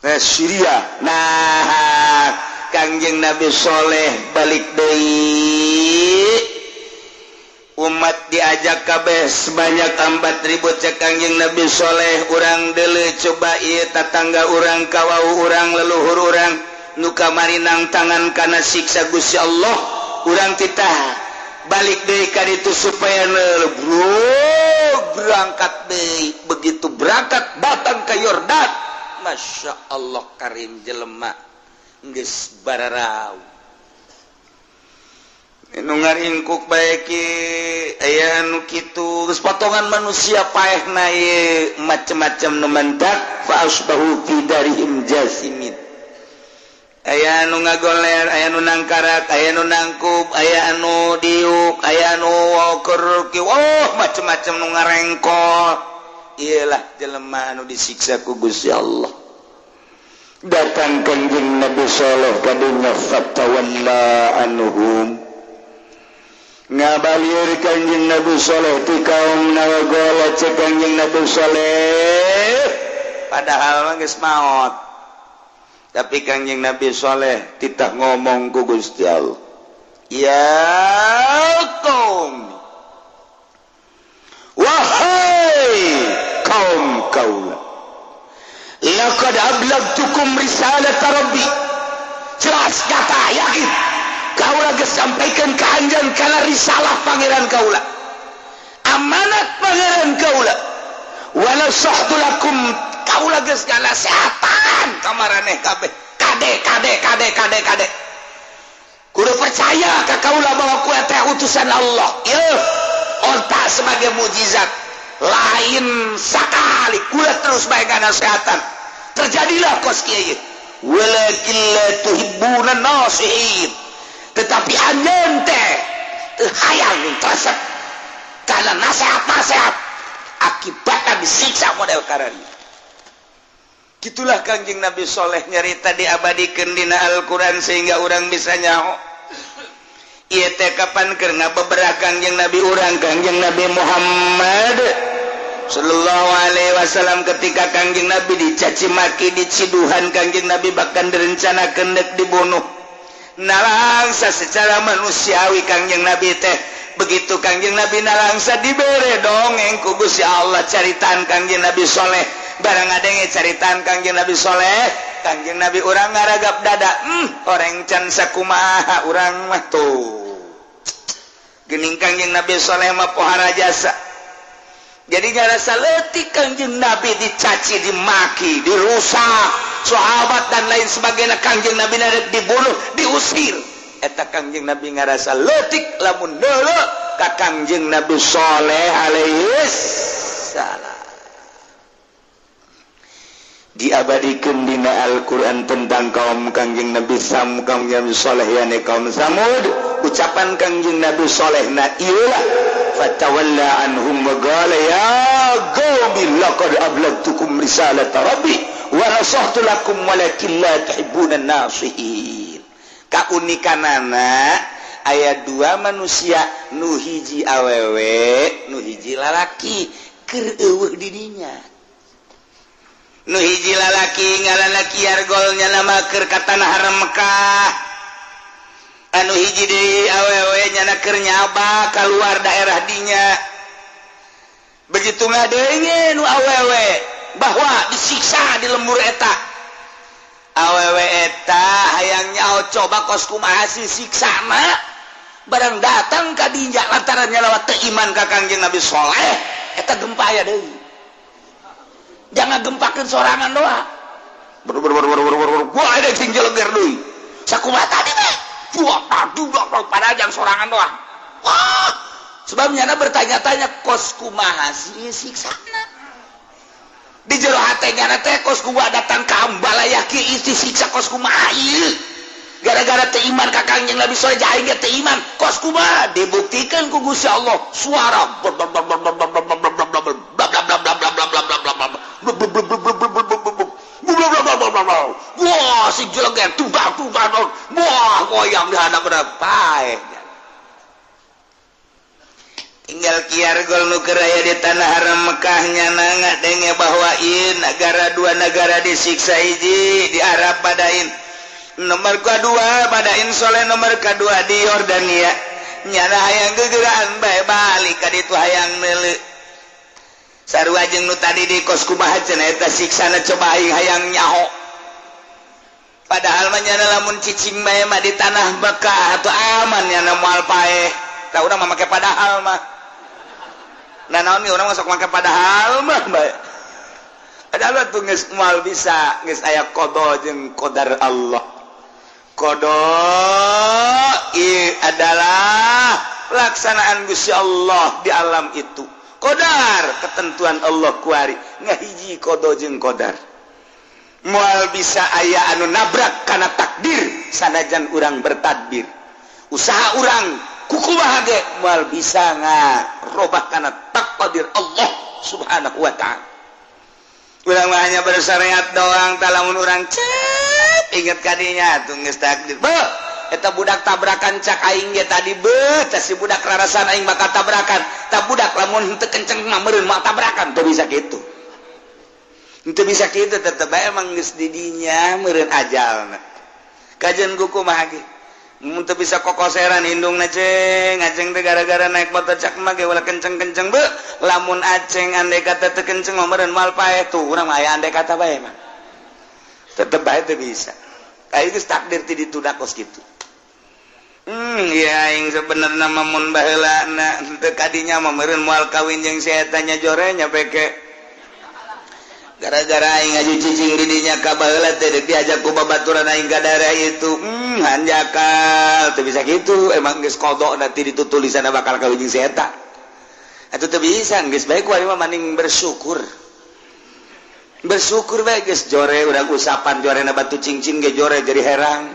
Nah, Syria. Nah, Kangjeng Nabi Soleh balik deui. Umat diajak kabeh sebanyak 4.000 cek Kangjeng Nabi Soleh urang deuleu coba ieu tatangga urang kawau urang leluhur urang nu kamari nang tangan kana siksa Gusti Allah urang titah balik deui ka ditu supaya bro berangkat deui. Begitu berangkat datang ke Yordan, Masya Allah karim jelema geus bararau nu ngaringkuk bae ki aya nu kitu geus potongan manusia paehna ieu macem-macem nu mendak fa asbahu fi darihim jasimin. Aya nu ngagoler, aya nu nangkarak, aya nu nangkub, aya nu diuk, aya nu keur oh macem-macem nu ngarengkol. Iyalah jelema anu disiksa ku Gusti Allah. Datang Kangjeng Nabi Saleh ka dunya fatawalla anhum. Ngabalir Kangjeng Nabi Soleh ti kaum nawagola cek Kangjeng Nabi Soleh padahal mah geus maot. Tapi Kangjeng Nabi Soleh titah ngomong ku Gusti Allah, ya kaum, wahai kaum kaula, laqad ablagtukum risalata rabbi. Jelas kata yakin kaula geus sampaikan ka anjeun kana risalah pangeran kaula, amanat pangeran kaula, wala sahtu lakum kaula geus nganasehatan ka maraneh kabeh. Kade kade kade kade kade kudu percaya ka kaula bahwa ku teh utusan Allah. Ieu onta sebagai mukjizat lain sakali kula terus bae nganasehatan. Terjadilah kos kieu walakin la tuhibbuna nasihin, tetapi anjeun teh teu hayang resep kana nasihat-nasihat, akibatna disiksa model kararieu. Gitulah Kangjeng Nabi Soleh nyarita diabadikeun dina Al-Qur'an sehingga urang bisa nyaho. Ieu teh kapan keur ngabeberah Kangjeng Nabi urang Kangjeng Nabi Muhammad sallallahu alaihi wasallam ketika Kangjeng Nabi dicaci maki, diciduhan Kangjeng Nabi bahkan direncanakeun deuk dibunuh. Nalangsa secara manusiawi Kangjeng Nabi teh begitu Kangjeng Nabi nalangsa dibere dongeng ku Gusti Allah caritaan Kangjeng Nabi Soleh. Barang adenge caritaan Kangjeng Nabi Soleh, Kangjeng Nabi urang ngaragap dada, orang can sakumaha urang mah tuh. Geuning Kangjeng Nabi Soleh mah pohara jasa. Jadi ngarasa leutik Kangjeng Nabi dicaci, dimaki, dirusak, sahabat dan lain sebagainya Kangjeng Nabi narek dibunuh, diusir. Eta Kangjeng Nabi ngarasa leutik lamun deuleu ka Kangjeng Nabi Soleh alaihi salam. Diabadikeun dina Al-Qur'an tentang kaum Kangjeng Nabi Sam, Kangjeng Nabi Soleh yani kaum Samud. Ucapan Kangjeng Nabi Soleh na ieulah fatawalla anhum wa qala ya qaumi laqad ablagtukum risalata rabbi wa nasahtu lakum walakin la tuhibbuna nasihin. Kaunikanana aya dua manusia, nu hiji awewe nu hiji lalaki, keur eueuh didinya. Nu hiji lalaki ngaranna Kiargol nyana keur ka tanah haram Mekah, anu hiji deui awewe nyana keur nyaba kaluar daerah dinya. Begitu ngadenge nu awewe bahwa disiksa di lembur eta, awewe eta hayang nyaho coba kos kumaha sih siksana. Barang datang ka dinya lantaran nyalawa teu iman ka Kangjeng Nabi Soleh, eta gempa aya deui. Jangan gempakeun sorangan doa. Ber ber ber ber ber ber. Gua ada sing jeleger deui. Sakumaha tadi teh? Gua aduh pada jang sorangan doa. Wah, sebab nyana bertanya-tanya kos kumaha sih siksana. Di jero hate nyana teh kos kumaha datang ka ambalaya ki ieu siksa kos kumaha ieu. Gara-gara teu iman ka Kangjeng Nabi Soleh aing ge teu iman. Kos kumaha dibuktikan ku Gusti Allah suara wah si jeleger tunggal tunggal wah goyang di hadap paeh. Tinggal kiar gol nu keur aya di tanah haram Mekah nyana ngadenge bahwa ieu nagara dua nagara disiksa hiji di Arab padain nomor kedua padain Soleh nomor kedua di Yordania nyana hayang gegeraan bae balik ka ditu hayang meuleuh sarua jeung nu tadi di kos kumaha cenah eta siksana coba aing hayang nyaho padahal mah nyana lamun cicing bae mah di tanah Mekah atuh aman nyana moal paeh tah urang mah make padahal mah. Nah naon urang masuk make padahal mah bae. Padahal tuh geus moal bisa geus aya qada jeung qadar Allah. Qada ieu adalah pelaksanaan Gusti Allah di alam itu. Qadar ketentuan Allah kuari ngahiji qada jeung qadar. Moal bisa aya anu nabrak kana takdir sanajan urang bertadbir. Usaha urang kukumaha ge moal bisa ngarobah kana takdir Allah Subhanahu wa ta'ala. Urang mah hanya bersyariat doang, talamun urang cep inget kadinya tuh geus takdir. Beuh, eta budak tabrakan cak aing ge tadi beuh, tah si budak rarasan aing bakal tabrakan. Tah budak lamun henteu kenceng mah meureun moal tabrakan, teu bisa kitu. Henteu bisa kitu tetep bae emang geus di dinya meureun ajalna. Kajeun kumaha ge? Mun teu bisa kokoseran indungna ceng, aceng teh gara-gara naik motor cak mah ge ulah kenceng-kenceng beuh, lamun aceng andai kata teu kenceng mah meureun moal paeh tuh urang mah aya andai kata bae mah. Tetep bae teu bisa. Aing geus takdir ti ditu da kos kitu. Ya aing sebenarna mah mun baheulana teu kadinya mah meureun moal kawin jeung si eta nya jore nya peke. Gara-gara aing ngaju cicing di dinya ka baheula teh deuk diajak ku babaturan aing ka daerah itu. Hanjakal teu bisa kitu, emang geus kodok nanti ditu tulisanna bakal kawin jeung si eta. Atuh teu bisa geus bae ku aing mah maning bersyukur. Bersyukur bae geus jore urang usapan jorena batu cincin ge jore jadi herang.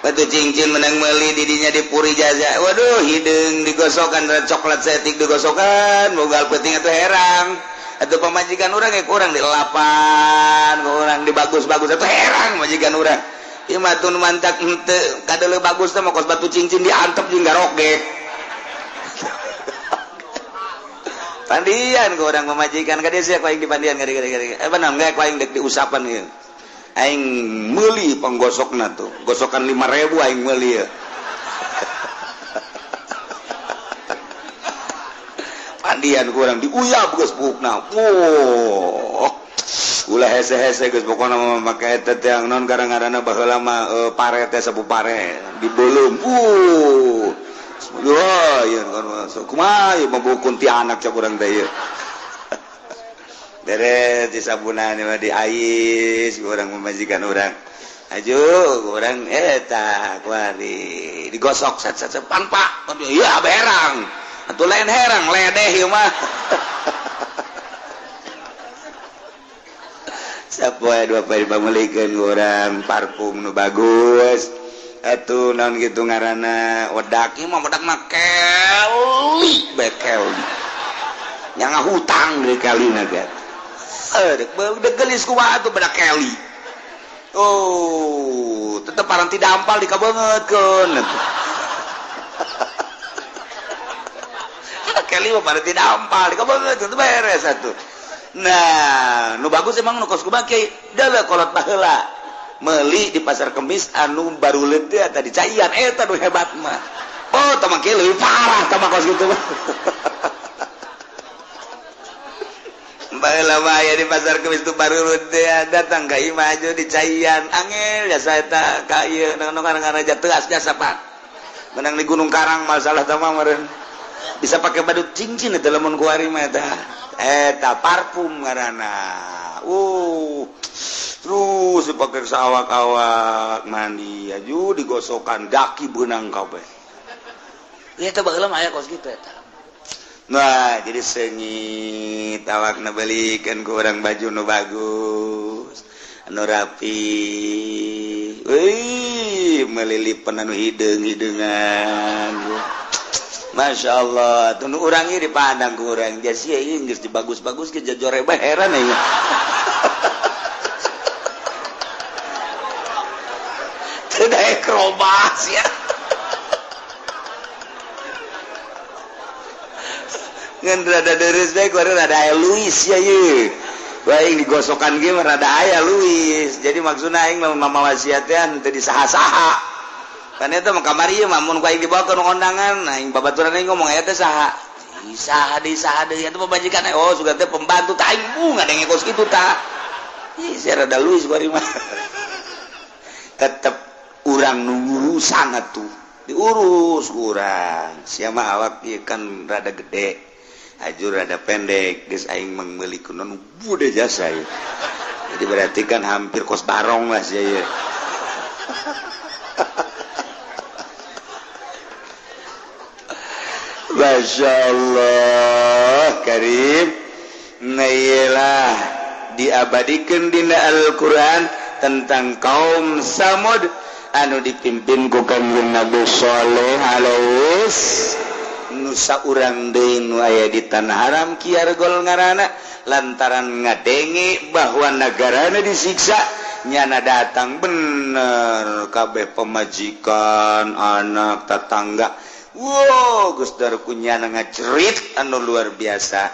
Batu cincin menang meuli di dinya di puri jaza. Waduh hideung digosokan coklat setik digosokan mogal peuting atuh herang. Atau pemajikan orang ya kurang di lapan, kurang di bagus-bagus atau herang majikan orang. Ieu mah tun mantak henteu kadeuleu bagus teh mah kos batu cincin diantep jeung garogek. Pandian ku urang pemajikan ka dieu sia ku aing dipandian gade-gade. Eh benar ge ku aing deuk diusapan ieu. Aing meuli panggosokna tuh, gosokan 5.000 aing meuli ieu. Pandian kurang diuyap geus buukna. Wah. Ulah hese-hese geus pokona mah make eta teh naon gara-garana baheula mah pare teh sapu pare dibeuleum. Wah, ieu kan kumaha ieu mah buuk kuntianak cak urang teh ieu. Beres disabunan mah diais urang pamajikan urang. Aju urang eta kuari digosok sat-sat panpak. Iya berang. Atuh lain herang ledeh ieu mah. Sapoe dua poe dipameulikeun urang parfum nu bagus. Atuh naon kitu ngaranna wedak ieu mah wedak mah keli bae keli. Nya ngahutang deui kalina ge. Deuk geulis kumaha atuh bedak keli. Oh, tetep paranti dampal dikabeungeutkeun. Kali mah pada tidak ampal, kamu itu beres satu. Nah, nu bagus emang nu kos kumaha kiai, deuleu kolot baheula. Meuli di pasar Kemis anu baruleut teh eta dicaian eta nu hebat mah. Oh, tah mah kieu leuwih parah tah mah kos kitu mah. Baheula mah aya di pasar Kemis tu baruleut teh datang ka imah aju dicaian angel jasa eta ka ieu nu ngaranna teas jasa Pak. Menang di Gunung Karang masalah tah mah meureun. Bisa pakai badut cincin eta lamun kuari mah eta. Eta parfum ngaranna. Terus dipakai sawak-awak mandi aju digosokan daki beunang kabeh. Ieu teh baheula mah aya kos kitu eta. Nah, jadi seungit awakna belikeun ku urang baju nu bagus, anu rapi. Wih, melilipan anu hideung-hideungan. Masya Allah, tunu urang ieu dipandang ku urang. Jas ieu geus dibagus-bagus ke jajore bae heran ieu. Teu daek robah sia. Ngan rada deres bae ku rada aya Luis ya ieu. Baik digosokan ge mah rada aya Luis. Jadi maksudna aing mah mama wasiat teh teu disaha-saha. Kan eta mah kamari ieu mah mun ku aing dibawa ke undangan, aing babaturan aing ngomong aya teh saha. Saha deui saha deui eta pamajikan oh sugan teh pembantu tah aing bunga denge kos kitu tah. Ih sia rada Luis bari mah. Tetep urang nu ngurusan atuh. Diurus urang. Sia mah awak ieu kan rada gede. Ajur rada pendek geus aing meuli kunon bude jasa ieu. Jadi berarti kan hampir kos barong lah sia ieu. Masya Allah Karim. Nah iyalah diabadikan dina Al-Quran tentang kaum Samud anu dipimpin ku Kangjeng Nabi Shaleh alaihi nusa urang deui nu aya di tanah haram Kiargol ngaranna lantaran ngadenge bahwa negarana disiksa nyana datang bener kabeh pemajikan anak tetangga. Wow, Gus Darku nyana ngacerit anu luar biasa.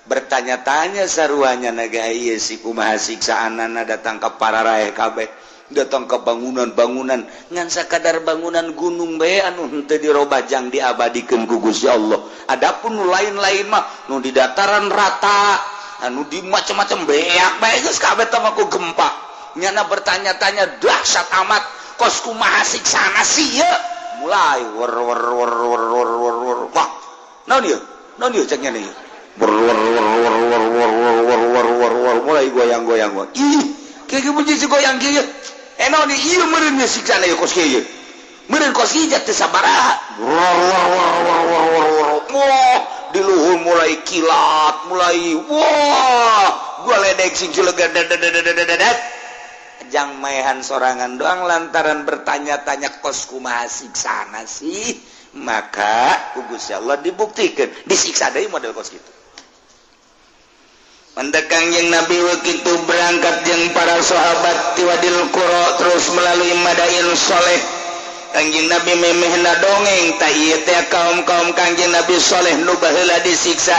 Bertanya-tanya saruanya naga ieu si kumaha siksaanana datang ka para raeh kabeh, datang ke bangunan-bangunan ngan sakadar bangunan gunung bae anu henteu dirobajang diabadikeun ku Gusti Allah. Adapun nu lain-lain mah nu di dataran rata, anu di macam-macam beak bae geus kabeh teh mah ku gempa. Nyana bertanya-tanya dahsyat amat kos kumaha siksana sieun. Mulai wer wer wer wer wer wer wer wah naon ieu naon ieu cek nya ieu wer wer wer wer wer wer wer wer wer wer mulai goyang-goyang ih kieu bunyi si goyang kieu eh naon ieu meureun siksana ieu kos kieu meureun kos ieu teh sabaraha wer wer wer wer wer wer wah di luhur mulai kilat mulai wah gua ledek sing cilegan dadat jang maehan sorangan doang lantaran bertanya-tanya kos kumaha siksana sih maka ku Gusti Allah dibuktikan disiksa deui model kos kitu. Mendekang yang Nabi wakitu berangkat jeung para sahabat ti Wadil Qura terus melalui Madain Soleh. Kangjeng Nabi memehna dongeng tah ieu teh kaum-kaum Kangjeng Nabi Soleh nu baheula disiksa.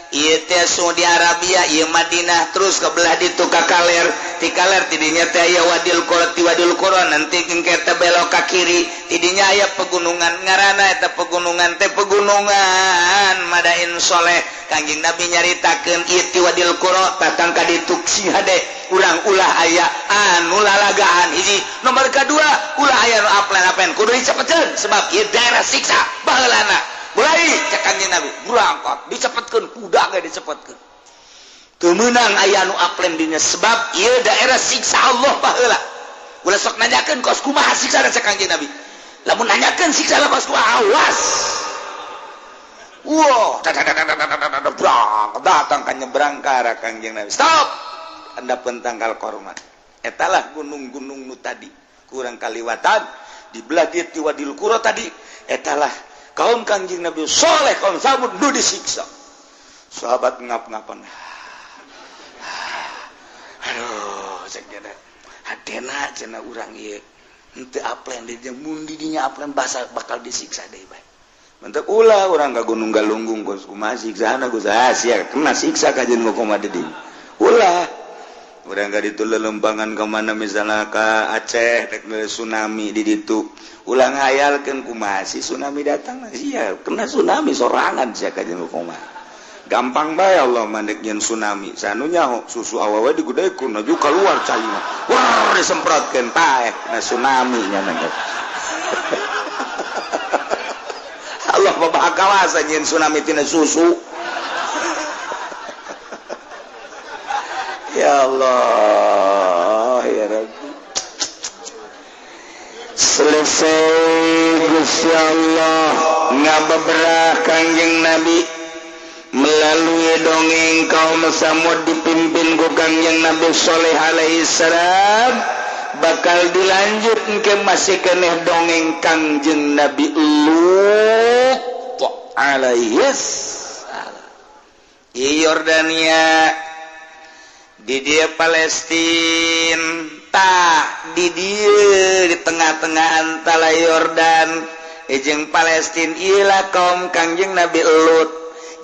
Ieu teh Saudi Arabia, ieu Madinah, terus ke belah ditu ka kaler, ti kaler tidinya teh aya Wadil Qura, ti Wadil Qura nanti engke teh belok ka kiri, tidinya aya pegunungan ngaranna eta pegunungan teh pegunungan Madain Soleh. Kangjeng Nabi nyaritakeun ieu ti Wadil Qura datang ka ditu si hade urang ulah aya anu lalagaan hiji, nomor kadua ulah aya nu aplen-aplen kudu dicepetkeun sebab ieu daerah siksa baheulana. Mulai cek Kangjeng Nabi berangkat dicepetkeun kuda ge dicepetkeun teu meunang aya anu aplen dinya sebab ieu daerah siksa Allah baheula. Ulah sok nanyakeun kos kumaha siksana cek Kangjeng Nabi, lamun nanyakeun siksa kos kumaha awas. Wah, datang ka nyebrang ka arah Kangjeng Nabi. Stop. Anda pentangkal korma. Etalah gunung-gunung nu tadi kurang kaliwatan di belah dieu ti Wadil Qura tadi etalah kaum Kangjeng Nabi Soleh kaum Samud nu disiksa. Sahabat ngap-ngapan. Aduh, cek dia hadena cenah urang ieu henteu aplen di mun di dinya aplen basa bakal disiksa deui bae. Mentek ulah urang ka Gunung Galunggung kos kumaha siksana Gus sia kena siksa kajeun kumaha di dinya. Ulah urang ka ditu lelempangan ka mana misalnya ka Aceh rek tsunami di ditu. Ulah ngayalkeun kumaha si tsunami datang sia kena tsunami sorangan sia kajeun kumaha. Gampang bae Allah mandek nyeun tsunami sanu nyaho susu awewe digudekeun aju keluar caina. Wah disemprotkeun taeh kena tsunami nya nangis. Allah maha kawasa nyeun tsunami tina susu. Ya Allah ya Rabbi. Selesai Gusti Allah ngabeberah Kangjeng Nabi melalui dongeng kaum Samud dipimpin ku Kangjeng Nabi Shaleh alaihi salam bakal dilanjut engke masih keneh dongeng Kangjeng Nabi Lut alaihi salam. Di Yordania, di dia Palestina, tah di dia di tengah-tengah antara Yordan jeung Palestina ilah kaum Kangjeng Nabi Lut.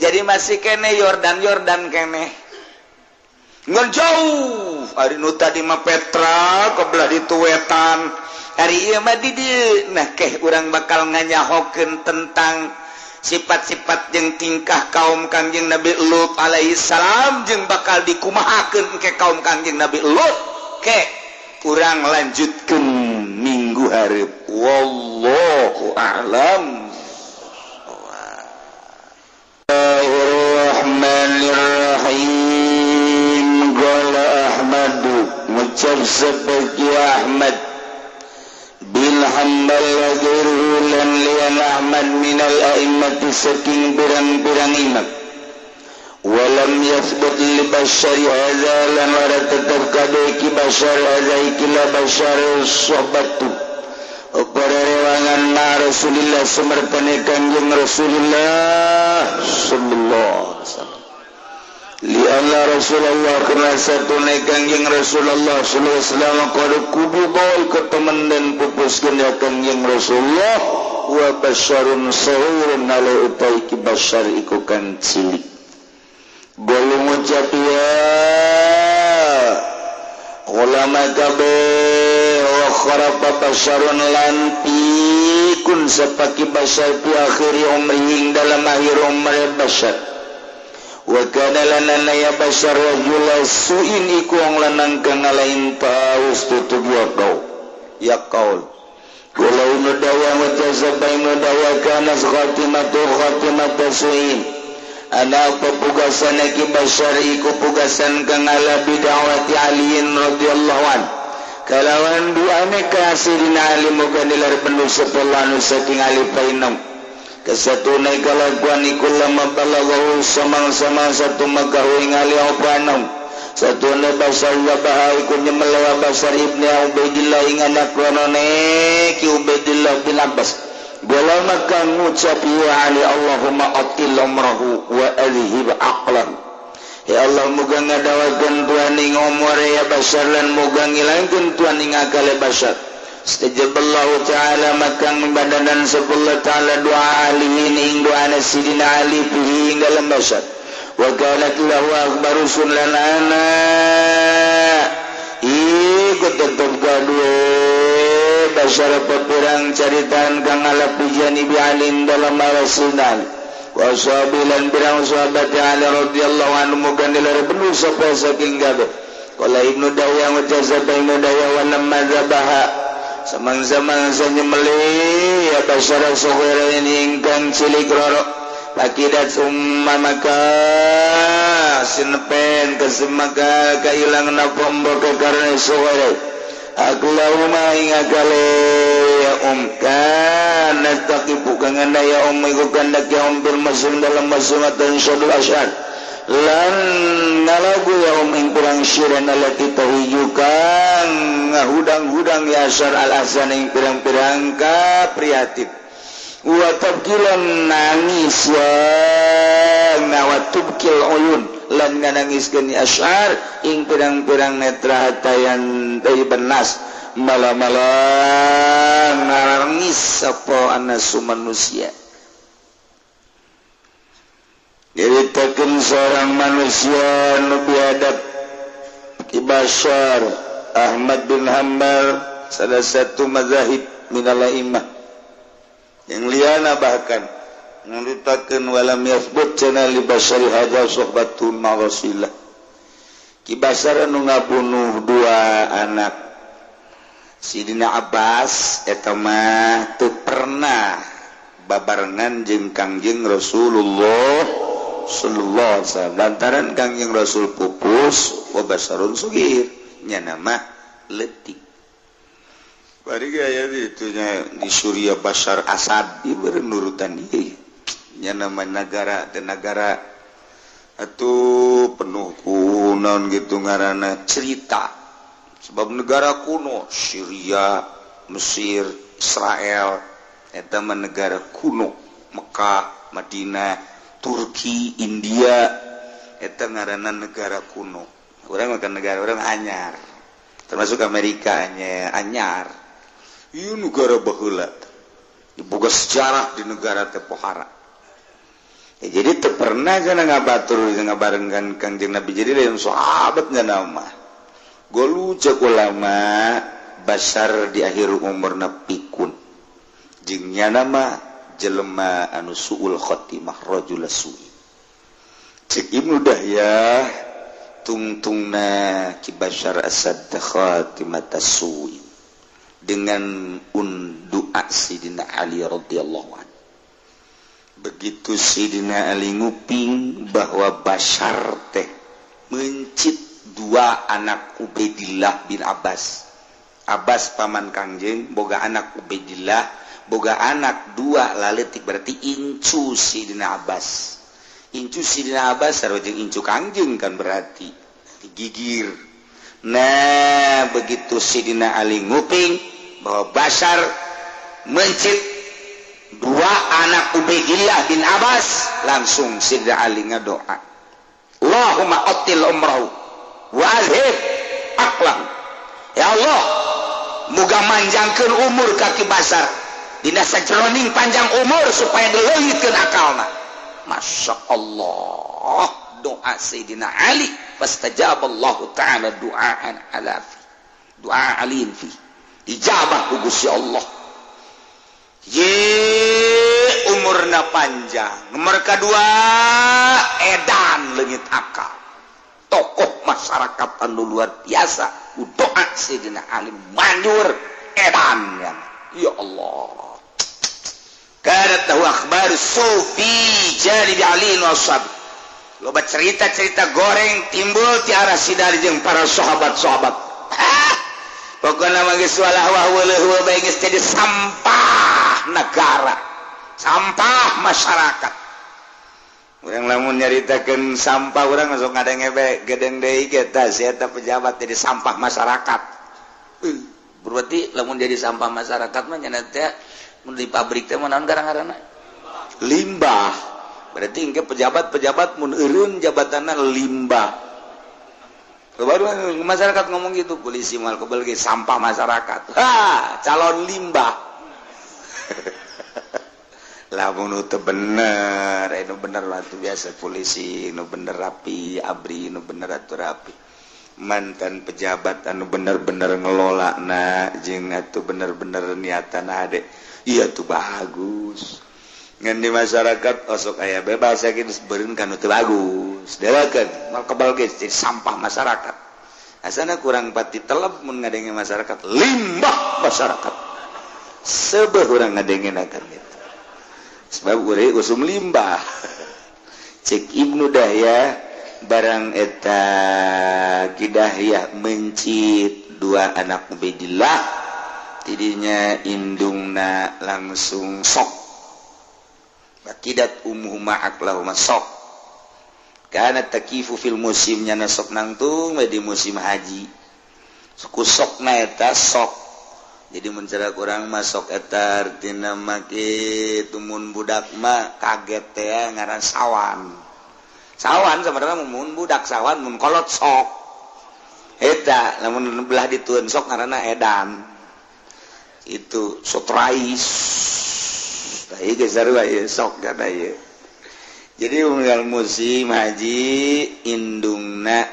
Jadi masih kene Yordan Yordan kene. Ngan jauh ari nu tadi mah Petra kebelah ditu wetan. Ari ieu mah di dieu. Nah keh urang bakal nganyahokeun tentang sifat-sifat jeung tingkah kaum Kangjeng Nabi Lut alaihi salam jeung bakal dikumahakeun ke kaum Kangjeng Nabi Lut. Keh urang lanjutkeun minggu hareup. Wallahu a'lam. Bismillahirrahmanirrahim. Qala Ahmadu ngucap sebagai Ahmad bin Hanbal wa ghairuhu lan liyan Ahmad minal a'immati saking pirang-pirang imam. Walam yathbut li bashari hadza lan ora tetep kabeh ki bashar hadza iki la bashar sohbatu para rewangan ma Rasulillah sumertane Kangjeng Rasulullah sallallahu alaihi wasallam. Li anna Rasulullah karena satune Kangjeng Rasulullah sallallahu alaihi wasallam qad kubida ketemen dan pupuskeun ya Kangjeng Rasulullah wa basyarun sahurun ala utai ki basyar iku kan cilik. Golu ngucap ya ulama kabeh wa kharafa basyarun lan pikun sapaki basyar fi akhiri umrihi dalam akhir umur basyar. Wa kana lana ya basyar rajula suin iku wong lanang kang ngalain paus tutug ya kau ya kaul. Walau nudawa wa tazabai nudawa kana khatimatu khatimatu suin. Ana pepugasan ki basyar iku pugasan kang ala bid'awati aliin radhiyallahu an. Kalawan duane ka Sayyidina Ali muga nilar penuh sepuluh saking Ali painong. Kesatune kalakuan iku lama balaghahu samang-samang satu makahu ing Ali apa anom. Satune basar wa baha iku nyemelewa Basar ibni Ubaidillah ing anak lanone ki Ubaidillah bin Abbas. Bola maka ngucap ya Ali Allahumma atil umrahu wa adhib aqlahu. Ya Allah muga ngadawakeun tuan ing umure ya Basar lan muga ngilangkeun tuan ing akale Basar. Istajaballahu ta'ala maka ngibadanan sepuluh ta'ala doa Ali ing doana Sidina Ali fihi ing dalem Basar. Wa qalat lahu akbaru sunan ana iku tetep gaduh Basar pepirang caritaan kang ala pujian Ibi Alim dalam Rasulullah wa sahabilan pirang sahabat Ali radhiyallahu anhu muga nilar penuh sapa saking kabeh. Qala Ibnu Dawya wa jazaba Ibnu Dawya wa lamma dzabaha samang-samang sanyemeli ya Basar saghira ingkang cilik roro pakidat summa maka sinepen kesemaka kailang napa mbok karena saghira Allahumma ing akale ya kana taqibu kang ya iku kandak ya bil masum dalam masumatan syadul asyad lan ngalagu ya ing pirang syiran alati tahiju kang ngahudang-hudang ya asyar al ahsan ing pirang-pirang kaprihatin wa tabkilan nangis ya wa tubkil uyun lan nganangiskeun asyar ing pirang-pirang netra hatayan deui benas mala-mala nangis sapa anasu manusia. Nyaritakeun seorang manusia nu biadab Ki Basyar Ahmad bin Hanbal salah satu mazahib minal a'immah yang liana bahkan nyaritakeun walam yathbut cenah li basyari hadza suhbatun ma Rasulillah. Ki Basyar anu ngabunuh dua anak Sidina Abbas eta mah teu pernah babarengan jeung Kangjeng Rasulullah sallallahu alaihi wasallam lantaran Kangjeng Rasul pupus wa basyarun sugir nya nama leutik. Bari gaya itunya di Suriah Bashar Asad ieu nurutan ieu nya nama negara dan negara atuh penuh ku naon gitu ngaranna cerita Sebab negara kuno Syria, Mesir, Israel eta mah negara kuno. Mekah, Madinah, Turki, India eta ngaranna negara kuno. Urang makan negara urang anyar. Termasuk Amerika anyar. Ieu negara baheula. Diboga sejarah di negara teh pohara. Ya, jadi teu pernah kana ngabatur ngabarengkan Kangjeng Nabi jadi lain sahabat nya mah. Golu cek ulama Basar di akhir umurna pikun. Jeung nyana mah jelema anu suul khotimah rajul su'i. Cek Ibnu Dahyah tungtungna Ki Bashar Asad khatimata su'i dengan undu'a Sidina Ali radhiyallahu anhu. Begitu Sidina Ali nguping bahwa Bashar teh mencit dua anak Ubaidillah bin Abbas. Abbas paman Kangjeng boga anak Ubaidillah, boga anak dua laletik berarti incu Sidina Abbas. Incu Sidina Abbas sarua jeung incu Kangjeng kan berarti digigir. Nah, begitu Sidina Ali nguping bahwa Bashar mencit dua anak Ubaidillah bin Abbas, langsung Sidina Ali ngadoa, Allahumma atil umrahu wa azhib aqlahu. Ya Allah, muga manjangkeun umur ka Ki Bashar dina sajeroning panjang umur supaya dileungitkeun akalna. Masya Allah, doa Sayyidina Ali fastajaballahu ta'ala du'aan ala fi du'a aliin fi ijabah ku Gusti Allah. Ye umurna panjang, nomor kedua edan leungit akal, tokoh masyarakat anu luar biasa. Doa Sayyidina Ali manjur edan ya, ya Allah. Kana tahu akhbar sufi janibi Ali wa ashab. Loba cerita-cerita goreng timbul ti arah sidari jeung para sahabat-sahabat. Pokona mah geus walah wah weuleuh bae geus jadi sampah negara, sampah masyarakat. Urang lamun nyaritakeun sampah urang masuk ngadenge bae gedeng deui ge tah si eta pejabat jadi sampah masyarakat. Berarti lamun jadi sampah masyarakat mah nya teh mun di pabrik teh naon garang-garana? Limbah. Berarti engke pejabat-pejabat mun eureun jabatanna limbah. Baru masyarakat ngomong gitu, polisi mal kebel ge sampah masyarakat. Ha, calon limbah. Lamun teu bener, nu bener atuh biasa polisi, nu bener rapi, abri nu bener atuh rapi. Mantan pejabat anu bener-bener ngelola na jeung atuh bener-bener niatan hade. Iya tuh bagus. Ngan di masyarakat osok aya bebas yakin beureun kan teu bagus. Delakeun mal kebal ge jadi sampah masyarakat. Asana kurang pati telep mun ngadenge masyarakat, limbah masyarakat. Sebeuh urang ngadengena kan gitu. Sebab urang usum limbah. Cek Ibnu Dahyah barang eta Ki Dahyah mencit dua anak Ubaidillah tidinya indungna langsung sok. Bakidat ummuhuma aqlahuma sok. Kana takifu fil musim nyana sok nangtung di musim haji. Suku sokna eta sok. Jadi mun cara kurang masuk eta artina mah kitu mun budak mah kaget teh ngaran sawan. Sawan sebenarnya mun budak sawan mun kolot sok. Eta lamun belah ditueun sok ngaranna edan. Itu sotrais. Tah ieu geus sarua ieu sok kana ieu. Jadi unggal musim haji indungna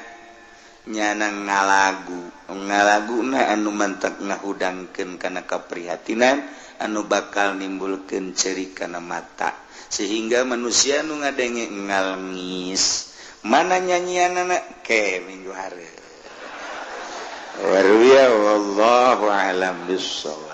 nyana ngalagu. Ngalaguna anu mantak ngahudangkeun kana kaprihatinan anu bakal nimbulkeun ceri kana mata sehingga manusia nu ngadenge ngalngis mana nyanyianana ke minggu hareup. Warwiya wallahu alam bissawab.